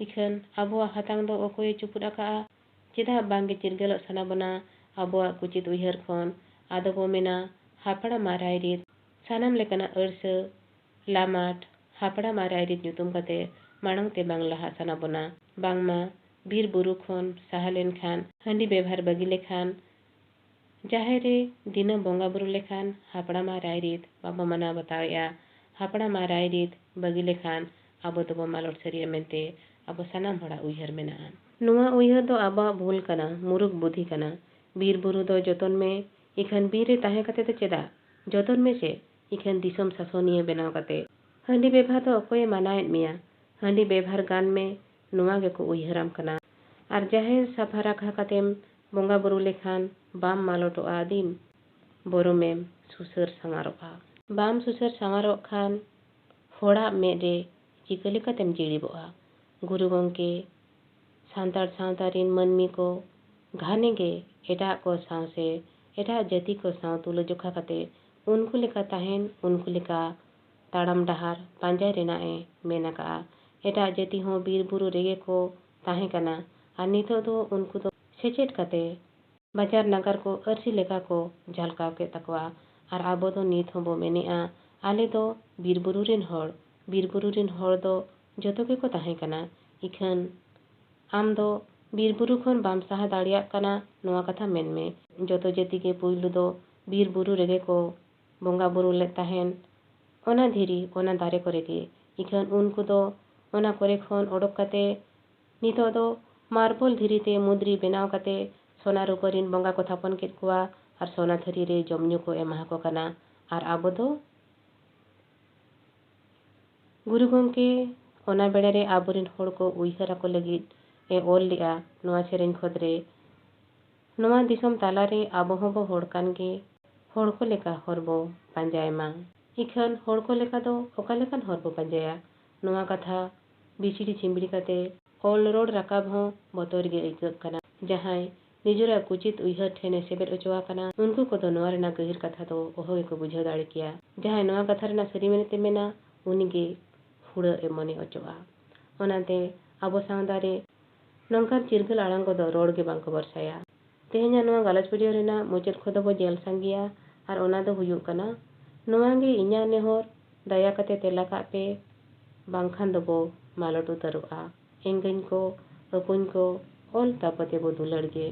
ᱤᱠᱷᱟᱹᱱ ᱟᱵᱚᱣᱟᱜ ᱦᱟᱛᱟᱝ ᱫᱚ ᱚᱠᱚᱭᱮ ᱪᱩᱯᱩᱫ ᱟᱠᱟᱫᱼᱟ? ᱪᱮᱫᱟᱜ ᱵᱟᱝᱜᱮ ᱪᱤᱨᱜᱟᱹᱞᱚᱜ ᱥᱟᱱᱟ ᱵᱚᱱᱟ ᱟᱵᱚᱣᱟᱜ ᱠᱩᱪᱤᱛ ᱩᱭᱦᱟᱹᱨ ᱠᱷᱚᱱ? ᱟᱫᱚ ᱵᱚ ᱢᱮᱱᱟ, ᱦᱟᱯᱲᱟᱢ ᱟᱨ ᱨᱟᱭᱨᱤᱛ, ᱥᱟᱱᱟᱢ ᱞᱮᱠᱟᱱᱟᱜ ᱟᱹᱲᱥᱟᱹ, ᱞᱟᱢᱟᱴ, ᱦᱟᱯᱲᱟᱢ ᱟᱨ ᱨᱟᱭᱨᱤᱛ ᱧᱩᱛᱩᱢ ᱠᱟᱛᱮ ᱢᱟᱲᱟᱝ ᱛᱮ ᱵᱟᱝ ᱞᱟᱦᱟᱜ ᱥᱟᱱᱟ ᱵᱚᱱᱟ᱾ ᱵᱟᱝᱢᱟ ᱵᱤᱨ ᱵᱩᱨᱩ ᱠᱷᱚᱱ ᱥᱟᱦᱟ ᱞᱮᱱᱠᱷᱟᱱ, ᱦᱟᱺᱰᱤ ᱵᱮᱵᱷᱟᱨ ᱵᱟᱹᱜᱤ ᱞᱮᱠᱷᱟᱱ, ᱡᱟᱦᱮᱨ ᱨᱮ ᱫᱤᱱᱟᱹᱢ ᱵᱚᱸᱜᱟ ᱵᱩᱨᱩ ᱞᱮᱠᱷᱟᱱ ᱦᱟᱯᱲᱟᱢ ᱟᱨ ᱨᱟᱭᱨᱤᱛ ᱵᱟᱵᱚ ᱢᱟᱱᱟᱣ ᱵᱟᱛᱟᱣᱮᱫᱼᱟ᱾ ᱦᱟᱯᱲᱟᱢ ᱟᱨ ᱨᱟᱭᱨᱤᱛ ᱵᱟᱹᱜᱤ ᱞᱮᱠᱷᱟᱱ ᱟᱵᱚ ᱫᱚᱵᱚ ᱢᱟᱞᱚᱴ ᱥᱟᱹᱨᱤᱜᱼᱟ ᱢᱮᱱᱛᱮ ᱟᱵᱚ ᱥᱟᱱᱟᱢ ᱦᱚᱲᱟᱜ ᱩᱭᱦᱟᱹᱨ ᱢᱮᱱᱟᱜᱼᱟ᱾ ᱱᱚᱣᱟ ᱩᱭᱦᱟᱹᱨ ᱫᱚ ᱟᱵᱚᱣᱟᱜ ᱵᱷᱩᱞ ᱠᱟᱱᱟ, ᱢᱩᱨᱩᱠᱷ ᱵᱩᱫᱷᱤ ᱠᱟᱱᱟ᱾ ᱵᱤᱨ ᱵᱩᱨᱩ ᱫᱚ ᱡᱚᱛᱚᱱ ᱢᱮ, ᱤᱠᱷᱟᱹᱱ ᱵᱤᱨ ᱨᱮ ᱛᱟᱦᱮᱸ ᱠᱟᱛᱮ ᱫᱚ ᱪᱮᱫᱟᱜ? ᱡᱚᱛᱚᱱ ᱢᱮ ᱪᱮᱫ? ᱤᱠᱷᱟᱹᱱ ᱫᱤᱥᱚᱢ ᱥᱟᱥᱚᱱᱤᱭᱟᱹ ᱵᱮᱱᱟᱣ ᱠᱟᱛᱮ᱾ ᱦᱟᱺᱰᱤ ᱵᱮᱵᱷᱟᱨ ᱫᱚ ᱚᱠᱚᱭᱮ ᱢᱟᱱᱟᱭᱮᱫ ᱢᱮᱭᱟ? ᱦᱟᱺᱰᱤ ᱵᱮᱵᱷᱟᱨ ᱜᱟᱱ ᱢᱮ, ᱱᱚᱣᱟ ᱜᱮᱠᱚ ᱩᱭᱦᱟᱹᱨᱟᱢ ᱠᱟᱱᱟ᱾ ᱟᱨ ᱡᱟᱦᱮᱨ ᱥᱟᱯᱷᱟ ᱨᱟᱠᱷᱟ ᱠᱟᱛᱮᱢ ᱵᱚᱸᱜᱟ ᱵᱩᱨᱩ ᱞᱮᱠᱷᱟᱱ ᱵᱟᱢ ᱢᱟᱞᱚᱴᱚᱜᱼᱟ ᱫᱤᱱ, ᱵᱚᱨᱚᱢᱮᱢ ᱥᱩᱥᱟᱹᱨ ᱥᱟᱶᱟᱨᱚᱜᱼᱟ᱾ ᱵᱟᱢ ᱥᱩᱥᱟᱹᱨ ᱥᱟᱶᱟᱨᱚᱜ ᱠᱷᱟᱱ ᱦᱚᱲᱟᱜ ᱢᱮᱫ ᱨᱮ ᱪᱤᱠᱟᱹ ᱞᱮᱠᱟᱛᱮᱢ ᱡᱤᱲᱤᱵᱚᱜᱼᱟ? ᱜᱩᱨᱩ ᱜᱚᱢᱠᱮ ᱥᱟᱱᱛᱟᱲ ᱥᱟᱶᱛᱟ ᱨᱤᱱ ᱢᱟᱹᱱᱢᱤ ᱠᱚ ᱜᱷᱟᱱᱮ ᱜᱮ ᱮᱴᱟᱜ ᱠᱚ ᱥᱟᱶ ᱥᱮ ᱮᱴᱟᱜ ᱡᱟᱹᱛᱤ ᱠᱚ ᱥᱟᱶ ᱛᱩᱞᱟᱹᱡᱚᱠᱷᱟ ᱠᱟᱛᱮ ᱩᱱᱠᱩ ᱞᱮᱠᱟ ᱛᱟᱦᱮᱱ, ᱩᱱᱠᱩ ᱞᱮᱠᱟ ᱛᱟᱲᱟᱢ ᱰᱟᱦᱟᱨ ᱯᱟᱸᱡᱟᱭ ᱨᱮᱱᱟᱜ ᱮ ᱢᱮᱱ ᱟᱠᱟᱫᱼᱟ᱾ ᱮᱴᱟᱜ ᱡᱟᱹᱛᱤ ᱦᱚᱸ ᱵᱤᱨ ᱵᱩᱨᱩ ᱨᱮᱜᱮ ᱠᱚ ᱛᱟᱦᱮᱸ ᱠᱟᱱᱟ ᱟᱨ ᱱᱤᱛᱚᱜ ᱫᱚ ᱩᱱᱠᱩ ᱫᱚ ᱥᱮᱪᱮᱫ ᱠᱟᱛᱮ ᱵᱟᱡᱟᱨ ᱱᱟᱜᱟᱨ ᱠᱚ ᱟᱹᱨᱥᱤ ᱞᱮᱠᱟ ᱠᱚ ᱡᱷᱟᱞᱠᱟᱣ ᱠᱮᱫ ᱛᱟᱠᱚᱣᱟ᱾ ᱟᱨ ᱟᱵᱚ ᱫᱚ ᱱᱤᱛ ᱦᱚᱸᱵᱚ ᱢᱮᱱᱮᱜᱼᱟ, ᱟᱞᱮ ᱫᱚ ᱵᱤᱨ ᱵᱩᱨᱩ ᱨᱤᱱ ᱦᱚᱲ, ᱵᱤᱨ ᱵᱩᱨᱩ ᱨᱤᱱ ᱦᱚᱲ ᱫᱚ ᱡᱚᱛᱚ ᱜᱮᱠᱚ ᱛᱟᱦᱮᱸ ᱠᱟᱱᱟ᱾ ᱤᱠᱷᱟᱹᱱ ᱟᱢ ᱫᱚ ᱵᱤᱨ ᱵᱩᱨᱩ ᱠᱷᱚᱱ ᱵᱟᱢ ᱥᱟᱦᱟ ᱫᱟᱲᱮᱭᱟᱜ ᱠᱟᱱᱟ, ᱱᱚᱣᱟ ᱠᱟᱛᱷᱟ ᱢᱮᱱ ᱢᱮ᱾ ᱡᱚᱛᱚ ᱡᱟᱹᱛᱤ ᱜᱮ ᱯᱩᱭᱞᱩ ᱫᱚ ᱵᱤᱨ ᱵᱩᱨᱩ ᱨᱮᱜᱮ ᱠᱚ ᱵᱚᱸᱜᱟ ᱵᱩᱨᱩ ᱞᱮᱫ ᱛᱟᱦᱮᱸᱱ᱾ ᱚᱱᱟ ᱫᱷᱤᱨᱤ, ᱚᱱᱟ ᱫᱟᱨᱮ ᱠᱚᱨᱮ ᱜᱮ᱾ ᱤᱠᱷᱟᱹᱱ ᱩᱱᱠᱩ ᱫᱚ ᱚᱱᱟ ᱠᱚᱨᱮ ᱠᱷᱚᱱ ᱚᱰᱚᱠ ᱠᱟᱛᱮ ᱱᱤᱛᱚᱜ ᱫᱚ ᱢᱟᱨᱵᱚᱞ ᱫᱷᱤᱨᱤ ᱛᱮ ᱢᱩᱫᱽᱨᱤ ᱵᱮᱱᱟᱣ ᱠᱟᱛᱮ ᱥᱚᱱᱟ ᱨᱩᱯᱟᱹ ᱨᱤᱱ ᱵᱚᱸᱜᱟ ᱠᱚ ᱛᱷᱟᱯᱚᱱ ᱠᱮᱫ ᱠᱚᱣᱟ ᱟᱨ ᱥᱚᱱᱟ ᱛᱷᱟᱹᱨᱤ ᱨᱮ ᱡᱚᱢ ᱧᱩ ᱠᱚ ᱮᱢᱟ ᱠᱚ ᱠᱟᱱᱟ᱾ ᱟᱨ ᱟᱵᱚ ᱫᱚ ᱜᱩᱨᱩ ᱜᱚᱢᱠᱮ ᱚᱱᱟ ᱵᱮᱲᱟ ᱨᱮ ᱟᱵᱚᱨᱮᱱ ᱦᱚᱲ ᱠᱚ ᱩᱭᱦᱟᱹᱨ ᱟᱠᱚ ᱞᱟᱹᱜᱤᱫ ᱮ ᱚᱞ ᱞᱮᱜᱼᱟ ᱱᱚᱣᱟ ᱥᱮᱨᱮᱧ ᱠᱷᱚᱸᱫᱽ ᱨᱮ, ᱱᱚᱣᱟ ᱫᱤᱥᱚᱢ ᱛᱟᱞᱟᱨᱮ ᱟᱵᱚ ᱦᱚᱸᱵᱚ ᱦᱚᱲ ᱠᱟᱱ ᱜᱮ, ᱦᱚᱲ ᱠᱚ ᱞᱮᱠᱟ ᱦᱚᱨ ᱵᱚ ᱯᱟᱸᱡᱟᱭ ᱢᱟ᱾ ᱤᱠᱷᱟᱹᱱ ᱦᱚᱲ ᱠᱚ ᱞᱮᱠᱟ ᱫᱚ ᱚᱠᱟ ᱞᱮᱠᱟᱱ ᱦᱚᱨ ᱵᱚ ᱯᱟᱸᱡᱟᱭᱟ? ᱱᱚᱣᱟ ᱠᱟᱛᱷᱟ ᱵᱤᱪᱷᱲᱤ ᱪᱷᱤᱢᱵᱲᱤ ᱠᱟᱛᱮ ᱚᱞ ᱨᱚᱲ ᱨᱟᱠᱟᱵ ᱦᱚᱸ ᱵᱚᱛᱚᱨ ᱜᱮ ᱟᱹᱭᱠᱟᱹᱜ ᱠᱟᱱᱟ᱾ ᱡᱟᱦᱟᱸᱭ ᱱᱤᱡᱮᱨᱟᱜ ᱠᱩᱪᱤᱛ ᱩᱭᱦᱟᱹᱨ ᱴᱷᱮᱱᱮ ᱥᱮᱵᱮᱫ ᱦᱚᱪᱚ ᱟᱠᱟᱱᱟ, ᱩᱱᱠᱩ ᱠᱚᱫᱚ ᱱᱚᱣᱟ ᱨᱮᱱᱟᱜ ᱜᱟᱹᱦᱤᱨ ᱠᱟᱛᱷᱟ ᱫᱚ ᱚᱦᱚ ᱜᱮᱠᱚ ᱵᱩᱡᱷᱟᱹᱣ ᱫᱟᱲᱮ ᱠᱮᱭᱟ᱾ ᱡᱟᱦᱟᱸᱭ ᱱᱚᱣᱟ ᱠᱟᱛᱷᱟ ᱨᱮᱱᱟᱜ ᱥᱟᱹᱨᱤ ᱢᱮᱱᱮᱛᱮ ᱢᱮᱱᱟ, ᱩᱱᱤᱜᱮ ᱦᱩᱲᱟᱹᱜ ᱮ ᱢᱚᱱᱮ ᱚᱪᱚᱜᱼᱟ᱾ ᱚᱱᱟᱛᱮ ᱟᱵᱚ ᱥᱟᱶᱛᱟ ᱨᱮ ᱱᱚᱝᱠᱟᱱ ᱪᱤᱨᱜᱟᱹᱞ ᱟᱲᱟᱝ ᱠᱚᱫᱚ ᱨᱚᱲ ᱜᱮ ᱵᱟᱝ ᱠᱚ ᱵᱷᱚᱨᱥᱟᱭᱟ᱾ ᱛᱮᱦᱮᱧᱟᱜ ᱱᱚᱣᱟ ᱜᱟᱞᱚᱪ video ᱨᱮᱱᱟᱜ ᱢᱩᱪᱟᱹᱫ ᱠᱷᱚᱸᱫᱽ ᱫᱚᱵᱚ ᱧᱮᱞ ᱥᱟᱸᱜᱮᱭᱟ, ᱟᱨ ᱚᱱᱟ ᱫᱚ ᱦᱩᱭᱩᱜ ᱠᱟᱱᱟ, ᱱᱚᱣᱟ ᱜᱮ ᱤᱧᱟᱹᱜ ᱱᱮᱦᱚᱨ, ᱫᱟᱭᱟ ᱠᱟᱛᱮ ᱛᱮᱞᱟ ᱠᱟᱜ ᱯᱮ, ᱵᱟᱝᱠᱷᱟᱱ ᱫᱚᱵᱚ ᱢᱟᱞᱚᱴ ᱩᱛᱟᱹᱨᱚᱜᱼᱟ᱾ ᱮᱸᱜᱟᱹᱧ ᱠᱚ, ᱟᱹᱯᱩᱧ ᱠᱚ, ᱚᱞ ᱛᱟᱵᱚ ᱛᱮᱵᱚ ᱫᱩᱞᱟᱹᱲ ᱜᱮ᱾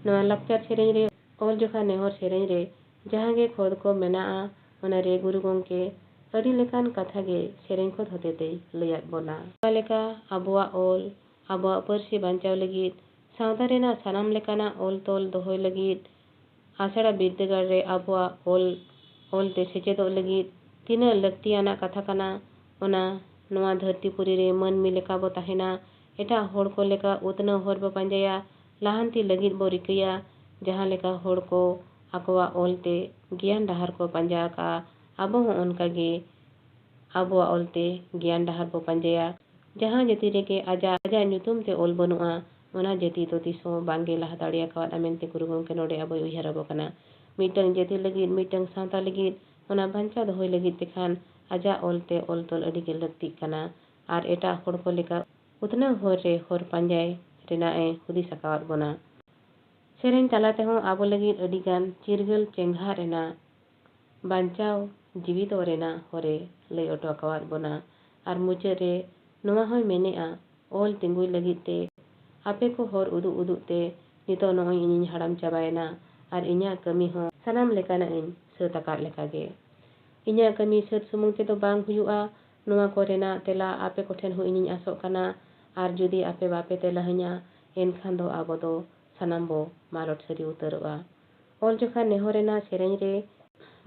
ᱱᱚᱣᱟ ᱞᱟᱠᱪᱟᱨ ᱥᱮᱨᱮᱧ ᱨᱮ ᱚᱞ ᱡᱚᱠᱷᱟ ᱱᱮᱦᱚᱨ ᱥᱮᱨᱮᱧ ᱨᱮ ᱡᱟᱦᱟᱸ ᱜᱮ ᱠᱷᱚᱸᱫᱽ ᱠᱚ ᱢᱮᱱᱟᱜᱼᱟ, ᱚᱱᱟ ᱨᱮ ᱜᱩᱨᱩ ᱜᱚᱢᱠᱮ ᱟᱹᱰᱤ ᱞᱮᱠᱟᱱ ᱠᱟᱛᱷᱟ ᱜᱮ ᱥᱮᱨᱮᱧ ᱠᱷᱚᱸᱫᱽ ᱦᱚᱛᱮ ᱛᱮᱭ ᱞᱟᱹᱭᱟᱫ ᱵᱚᱱᱟ᱾ ᱚᱠᱟ ᱞᱮᱠᱟ ᱟᱵᱚᱣᱟᱜ ᱚᱞ, ᱟᱵᱚᱣᱟᱜ ᱯᱟᱹᱨᱥᱤ ᱵᱟᱧᱪᱟᱣ ᱞᱟᱹᱜᱤᱫ, ᱥᱟᱶᱛᱟ ᱨᱮᱱᱟᱜ ᱥᱟᱱᱟᱢ ᱞᱮᱠᱟᱱᱟᱜ ᱚᱞ ᱛᱚᱞ ᱫᱚᱦᱚᱭ ᱞᱟᱹᱜᱤᱫ, ᱟᱥᱲᱟ ᱵᱤᱨᱫᱟᱹᱜᱟᱲ ᱨᱮ ᱟᱵᱚᱣᱟᱜ ᱚᱞ, ᱚᱞ ᱛᱮ ᱥᱮᱪᱮᱫᱚᱜ ᱞᱟᱹᱜᱤᱫ ᱛᱤᱱᱟᱹᱜ ᱞᱟᱹᱠᱛᱤᱭᱟᱱᱟᱜ ᱠᱟᱛᱷᱟ ᱠᱟᱱᱟ, ᱚᱱᱟ ᱱᱚᱣᱟ ᱫᱷᱟᱹᱨᱛᱤ ᱯᱩᱨᱤ ᱨᱮ ᱢᱟᱹᱱᱢᱤ ᱞᱮᱠᱟ ᱵᱚ ᱛᱟᱦᱮᱱᱟ, ᱮᱴᱟᱜ ᱦᱚᱲ ᱠᱚ ᱞᱮᱠᱟ ᱩᱛᱱᱟᱹᱣ ᱦᱚᱨ ᱵᱚ ᱯᱟᱸᱡᱟᱭᱟ, ᱞᱟᱦᱟᱱᱛᱤ ᱞᱟᱹᱜᱤᱫ ᱵᱚ ᱨᱤᱠᱟᱹᱭᱟ, ᱡᱟᱦᱟᱸ ᱞᱮᱠᱟ ᱦᱚᱲ ᱠᱚ ᱟᱠᱚᱣᱟᱜ ᱚᱞ ᱛᱮ ᱜᱮᱭᱟᱱ ᱰᱟᱦᱟᱨ ᱠᱚ ᱯᱟᱸᱡᱟ ᱟᱠᱟᱫᱼᱟ, ᱟᱵᱚ ᱦᱚᱸ ᱚᱱᱠᱟ ᱜᱮ ᱟᱵᱚᱣᱟᱜ ᱚᱞ ᱛᱮ ᱜᱮᱭᱟᱱ ᱰᱟᱦᱟᱨ ᱵᱚ ᱯᱟᱸᱡᱟᱭᱟ᱾ ᱡᱟᱦᱟᱸ ᱡᱟᱹᱛᱤ ᱨᱮᱜᱮ ᱟᱡᱟᱜ, ᱟᱡᱟᱜ ᱧᱩᱛᱩᱢ ᱛᱮ ᱚᱞ ᱵᱟᱹᱱᱩᱜᱼᱟ, ᱚᱱᱟ ᱡᱟᱹᱛᱤ ᱫᱚ ᱛᱤᱥ ᱦᱚᱸ ᱵᱟᱝ ᱜᱮ ᱞᱟᱦᱟ ᱫᱟᱲᱮ ᱟᱠᱟᱣᱟᱫᱼᱟ ᱢᱮᱱᱛᱮ ᱜᱩᱨᱩ ᱜᱚᱢᱠᱮ ᱱᱚᱰᱮ ᱟᱵᱚᱭ ᱩᱭᱦᱟᱹᱨ ᱟᱵᱚ ᱠᱟᱱᱟ᱾ ᱢᱤᱫᱴᱟᱝ ᱡᱟᱹᱛᱤ ᱞᱟᱹᱜᱤᱫ, ᱢᱤᱫᱴᱟᱝ ᱥᱟᱶᱛᱟ ᱞᱟᱹᱜᱤᱫ, ᱚᱱᱟ ᱵᱟᱧᱪᱟᱣ ᱫᱚᱦᱚᱭ ᱞᱟᱹᱜᱤᱫ ᱛᱮᱠᱷᱟᱱ ᱟᱡᱟᱜ ᱚᱞ ᱛᱮ ᱚᱞ ᱛᱚᱞ ᱟᱹᱰᱤ ᱜᱮ ᱞᱟᱹᱠᱛᱤᱜ ᱠᱟᱱᱟ᱾ ᱟᱨ ᱮᱴᱟᱜ ᱦᱚᱲ ᱠᱚ ᱞᱮᱠᱟ ᱩᱛᱱᱟᱹᱣ ᱦᱚᱨ ᱨᱮ ᱦᱚᱨ ᱯᱟᱸᱡᱟᱭ ᱨᱮᱱᱟᱜ ᱮ ᱦᱩᱫᱤᱥ ᱟᱠᱟᱣᱟᱫ ᱵᱚᱱᱟ᱾ ᱥᱮᱨᱮᱧ ᱛᱟᱞᱟ ᱛᱮᱦᱚᱸ ᱟᱵᱚ ᱞᱟᱹᱜᱤᱫ ᱟᱹᱰᱤ ᱜᱟᱱ ᱪᱤᱨᱜᱟᱹᱞ ᱪᱮᱸᱜᱷᱟ ᱨᱮᱱᱟᱜ, ᱵᱟᱧᱪᱟᱣ ᱡᱤᱣᱤᱫᱚᱜ ᱨᱮᱱᱟᱜ ᱦᱚᱨᱮ ᱞᱟᱹᱭ ᱚᱴᱚ ᱟᱠᱟᱣᱟᱫ ᱵᱚᱱᱟ᱾ ᱟᱨ ᱢᱩᱪᱟᱹᱫ ᱨᱮ ᱱᱚᱣᱟ ᱦᱚᱸᱭ ᱢᱮᱱᱮᱜᱼᱟ, ᱚᱞ ᱛᱤᱸᱜᱩᱭ ᱞᱟᱹᱜᱤᱫ ᱛᱮ ᱟᱯᱮ ᱠᱚ ᱦᱚᱨ ᱩᱫᱩᱜ ᱩᱫᱩᱜ ᱛᱮ ᱱᱤᱛᱚᱜ ᱱᱚᱜᱼᱚᱭ ᱤᱧᱤᱧ ᱦᱟᱲᱟᱢ ᱪᱟᱵᱟᱭᱮᱱᱟ ᱟᱨ ᱤᱧᱟᱹᱜ ᱠᱟᱹᱢᱤ ᱦᱚᱸ ᱥᱟᱱᱟᱢ ᱞᱮᱠᱟᱱᱟᱜ ᱤᱧ ᱥᱟᱹᱛ ᱟᱠᱟᱫ ᱞᱮᱠᱟᱜᱮ᱾ ᱤᱧᱟᱹᱜ ᱠᱟᱹᱢᱤ ᱥᱟᱹᱛ ᱥᱩᱢᱩᱝ ᱛᱮᱫᱚ ᱵᱟᱝ ᱦᱩᱭᱩᱜᱼᱟ᱾ ᱱᱚᱣᱟ ᱠᱚᱨᱮᱱᱟᱜ ᱛᱮᱞᱟ ᱟᱯᱮ ᱠᱚᱴᱷᱮᱱ ᱦᱚᱸ ᱤᱧᱤᱧ ᱟᱥᱚᱜ ᱠᱟᱱᱟ᱾ ᱟᱨ ᱡᱩᱫᱤ ᱟᱯᱮ ᱵᱟᱯᱮ ᱛᱮᱞᱟᱦᱟᱹᱧᱟ, ᱮᱱᱠᱷᱟᱱ ᱫᱚ ᱟᱵᱚ ᱫᱚ ᱥᱟᱱᱟᱢ ᱵᱚ ᱢᱟᱞᱚᱴ ᱥᱟᱹᱨᱤ ᱩᱛᱟᱹᱨᱚᱜᱼᱟ᱾ ᱚᱞ ᱡᱚᱠᱷᱟ ᱱᱮᱦᱚᱨ ᱨᱮᱱᱟᱜ ᱥᱮᱨᱮᱧ ᱨᱮ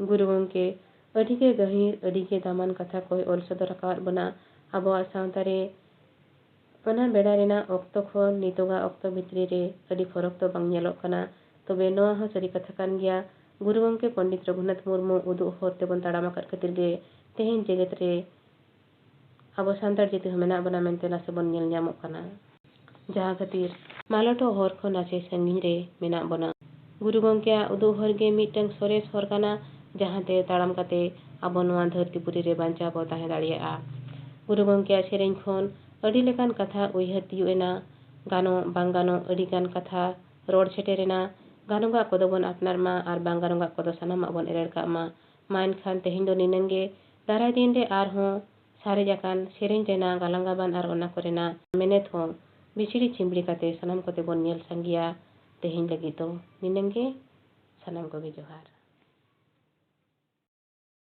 ᱜᱩᱨᱩ ᱜᱚᱢᱠᱮ ᱟᱹᱰᱤᱜᱮ ᱜᱟᱹᱦᱤᱨ, ᱟᱹᱰᱤᱜᱮ ᱫᱟᱢᱟᱱ ᱠᱟᱛᱷᱟ ᱠᱚᱭ ᱚᱞ ᱥᱚᱫᱚᱨ ᱟᱠᱟᱣᱟᱫ ᱵᱚᱱᱟ᱾ ᱟᱵᱚᱣᱟᱜ ᱥᱟᱶᱛᱟ ᱨᱮ ᱚᱱᱟ ᱵᱮᱲᱟ ᱨᱮᱱᱟᱜ ᱚᱠᱛᱚ ᱠᱷᱚᱱ ᱱᱤᱛᱚᱜᱟᱜ ᱚᱠᱛᱚ ᱵᱷᱤᱛᱨᱤ ᱨᱮ ᱟᱹᱰᱤ ᱯᱷᱚᱨᱚᱠ ᱫᱚ ᱵᱟᱝ ᱧᱮᱞᱚᱜ ᱠᱟᱱᱟ᱾ ᱛᱚᱵᱮ ᱱᱚᱣᱟ ᱦᱚᱸ ᱥᱟᱹᱨᱤ ᱠᱟᱛᱷᱟ ᱠᱟᱱ ᱜᱮᱭᱟ, ᱜᱩᱨᱩ ᱜᱚᱢᱠᱮ ᱯᱚᱱᱰᱤᱛ ᱨᱚᱜᱷᱩᱱᱟᱛᱷ ᱢᱩᱨᱢᱩ ᱩᱫᱩᱜ ᱦᱚᱨ ᱛᱮᱵᱚᱱ ᱛᱟᱲᱟᱢ ᱟᱠᱟᱫ ᱠᱷᱟᱹᱛᱤᱨ ᱜᱮ ᱛᱮᱦᱮᱧ ᱡᱮᱜᱮᱛ ᱨᱮ ᱟᱵᱚ ᱥᱟᱱᱛᱟᱲ ᱡᱟᱹᱛᱤ ᱦᱚᱸ ᱢᱮᱱᱟᱜ ᱵᱚᱱᱟ ᱢᱮᱱᱛᱮ ᱱᱟᱥᱮ ᱵᱚᱱ ᱧᱮᱞ ᱧᱟᱢᱚᱜ ᱠᱟᱱᱟ᱾ ᱡᱟᱦᱟᱸ ᱠᱷᱟᱹᱛᱤᱨ ᱢᱟᱞᱚᱴᱚᱜ ᱦᱚᱨ ᱠᱷᱚᱱ ᱱᱟᱥᱮ ᱥᱟᱺᱜᱤᱧ ᱨᱮ ᱢᱮᱱᱟᱜ ᱵᱚᱱᱟ᱾ ᱜᱩᱨᱩ ᱜᱚᱢᱠᱮᱭᱟᱜ ᱩᱫᱩᱜ ᱦᱚᱨ ᱜᱮ ᱢᱤᱫᱴᱟᱝ ᱥᱚᱨᱮᱥ ᱦᱚᱨ ᱠᱟᱱᱟ, ᱡᱟᱦᱟᱸᱛᱮ ᱛᱟᱲᱟᱢ ᱠᱟᱛᱮ ᱟᱵᱚ ᱱᱚᱣᱟ ᱫᱷᱟᱹᱨᱛᱤ ᱯᱩᱨᱤ ᱨᱮ ᱵᱟᱧᱪᱟᱣ ᱵᱚ ᱛᱟᱦᱮᱸ ᱫᱟᱲᱮᱭᱟᱜᱼᱟ᱾ ᱜᱩᱨᱩ ᱜᱚᱢᱠᱮᱭᱟᱜ ᱥᱮᱨᱮᱧ ᱠᱷᱚᱱ ᱟᱹᱰᱤ ᱞᱮᱠᱟᱱ ᱠᱟᱛᱷᱟ ᱩᱭᱦᱟᱹᱨ ᱛᱤᱭᱳᱜ ᱮᱱᱟ᱾ ᱜᱟᱱᱚᱜ ᱵᱟᱝ ᱜᱟᱱᱚᱜ ᱟᱹᱰᱤ ᱜᱟᱱ ᱠᱟᱛᱷᱟ ᱨᱚᱲ ᱥᱮᱴᱮᱨ ᱮᱱᱟ᱾ ᱜᱟᱱᱚᱜᱟᱜ ᱠᱚᱫᱚ ᱵᱚᱱ ᱟᱯᱱᱟᱨ ᱢᱟ ᱟᱨ ᱵᱟᱝ ᱜᱟᱱᱚᱜᱟᱜ ᱠᱚᱫᱚ ᱥᱟᱱᱟᱢᱟᱜ ᱵᱚᱱ ᱮᱨᱮᱲ ᱠᱟᱜ ᱢᱟ᱾ ᱢᱟ ᱮᱱᱠᱷᱟᱱ ᱛᱮᱦᱮᱧ ᱫᱚ ᱱᱤᱱᱟᱹᱝ ᱜᱮ᱾ ᱫᱟᱨᱟᱭ ᱫᱤᱱ ᱨᱮ ᱟᱨᱦᱚᱸ ᱥᱟᱨᱮᱡ ᱟᱠᱟᱱ ᱥᱮᱨᱮᱧ ᱨᱮᱱᱟᱜ ᱜᱟᱞᱟᱝ ᱜᱟᱵᱟᱱ ᱟᱨ ᱚᱱᱟ ᱠᱚᱨᱮᱱᱟᱜ ᱢᱮᱱᱮᱛ ᱦᱚᱸ ᱵᱤᱪᱷᱲᱤ ᱪᱷᱤᱢᱵᱲᱤ ᱠᱟᱛᱮ ᱥᱟᱱᱟᱢ ᱠᱚᱛᱮ ᱵᱚᱱ ᱧᱮᱞ ᱥᱟᱸᱜᱮᱭᱟ᱾ ᱛᱮᱦᱮᱧ ᱞᱟᱹᱜᱤᱫ ᱫᱚ ᱱᱤᱱᱟᱹᱝ ᱜᱮ᱾ ᱥᱟᱱᱟᱢ ᱠᱚᱜᱮ ᱡᱚᱦᱟᱨ᱾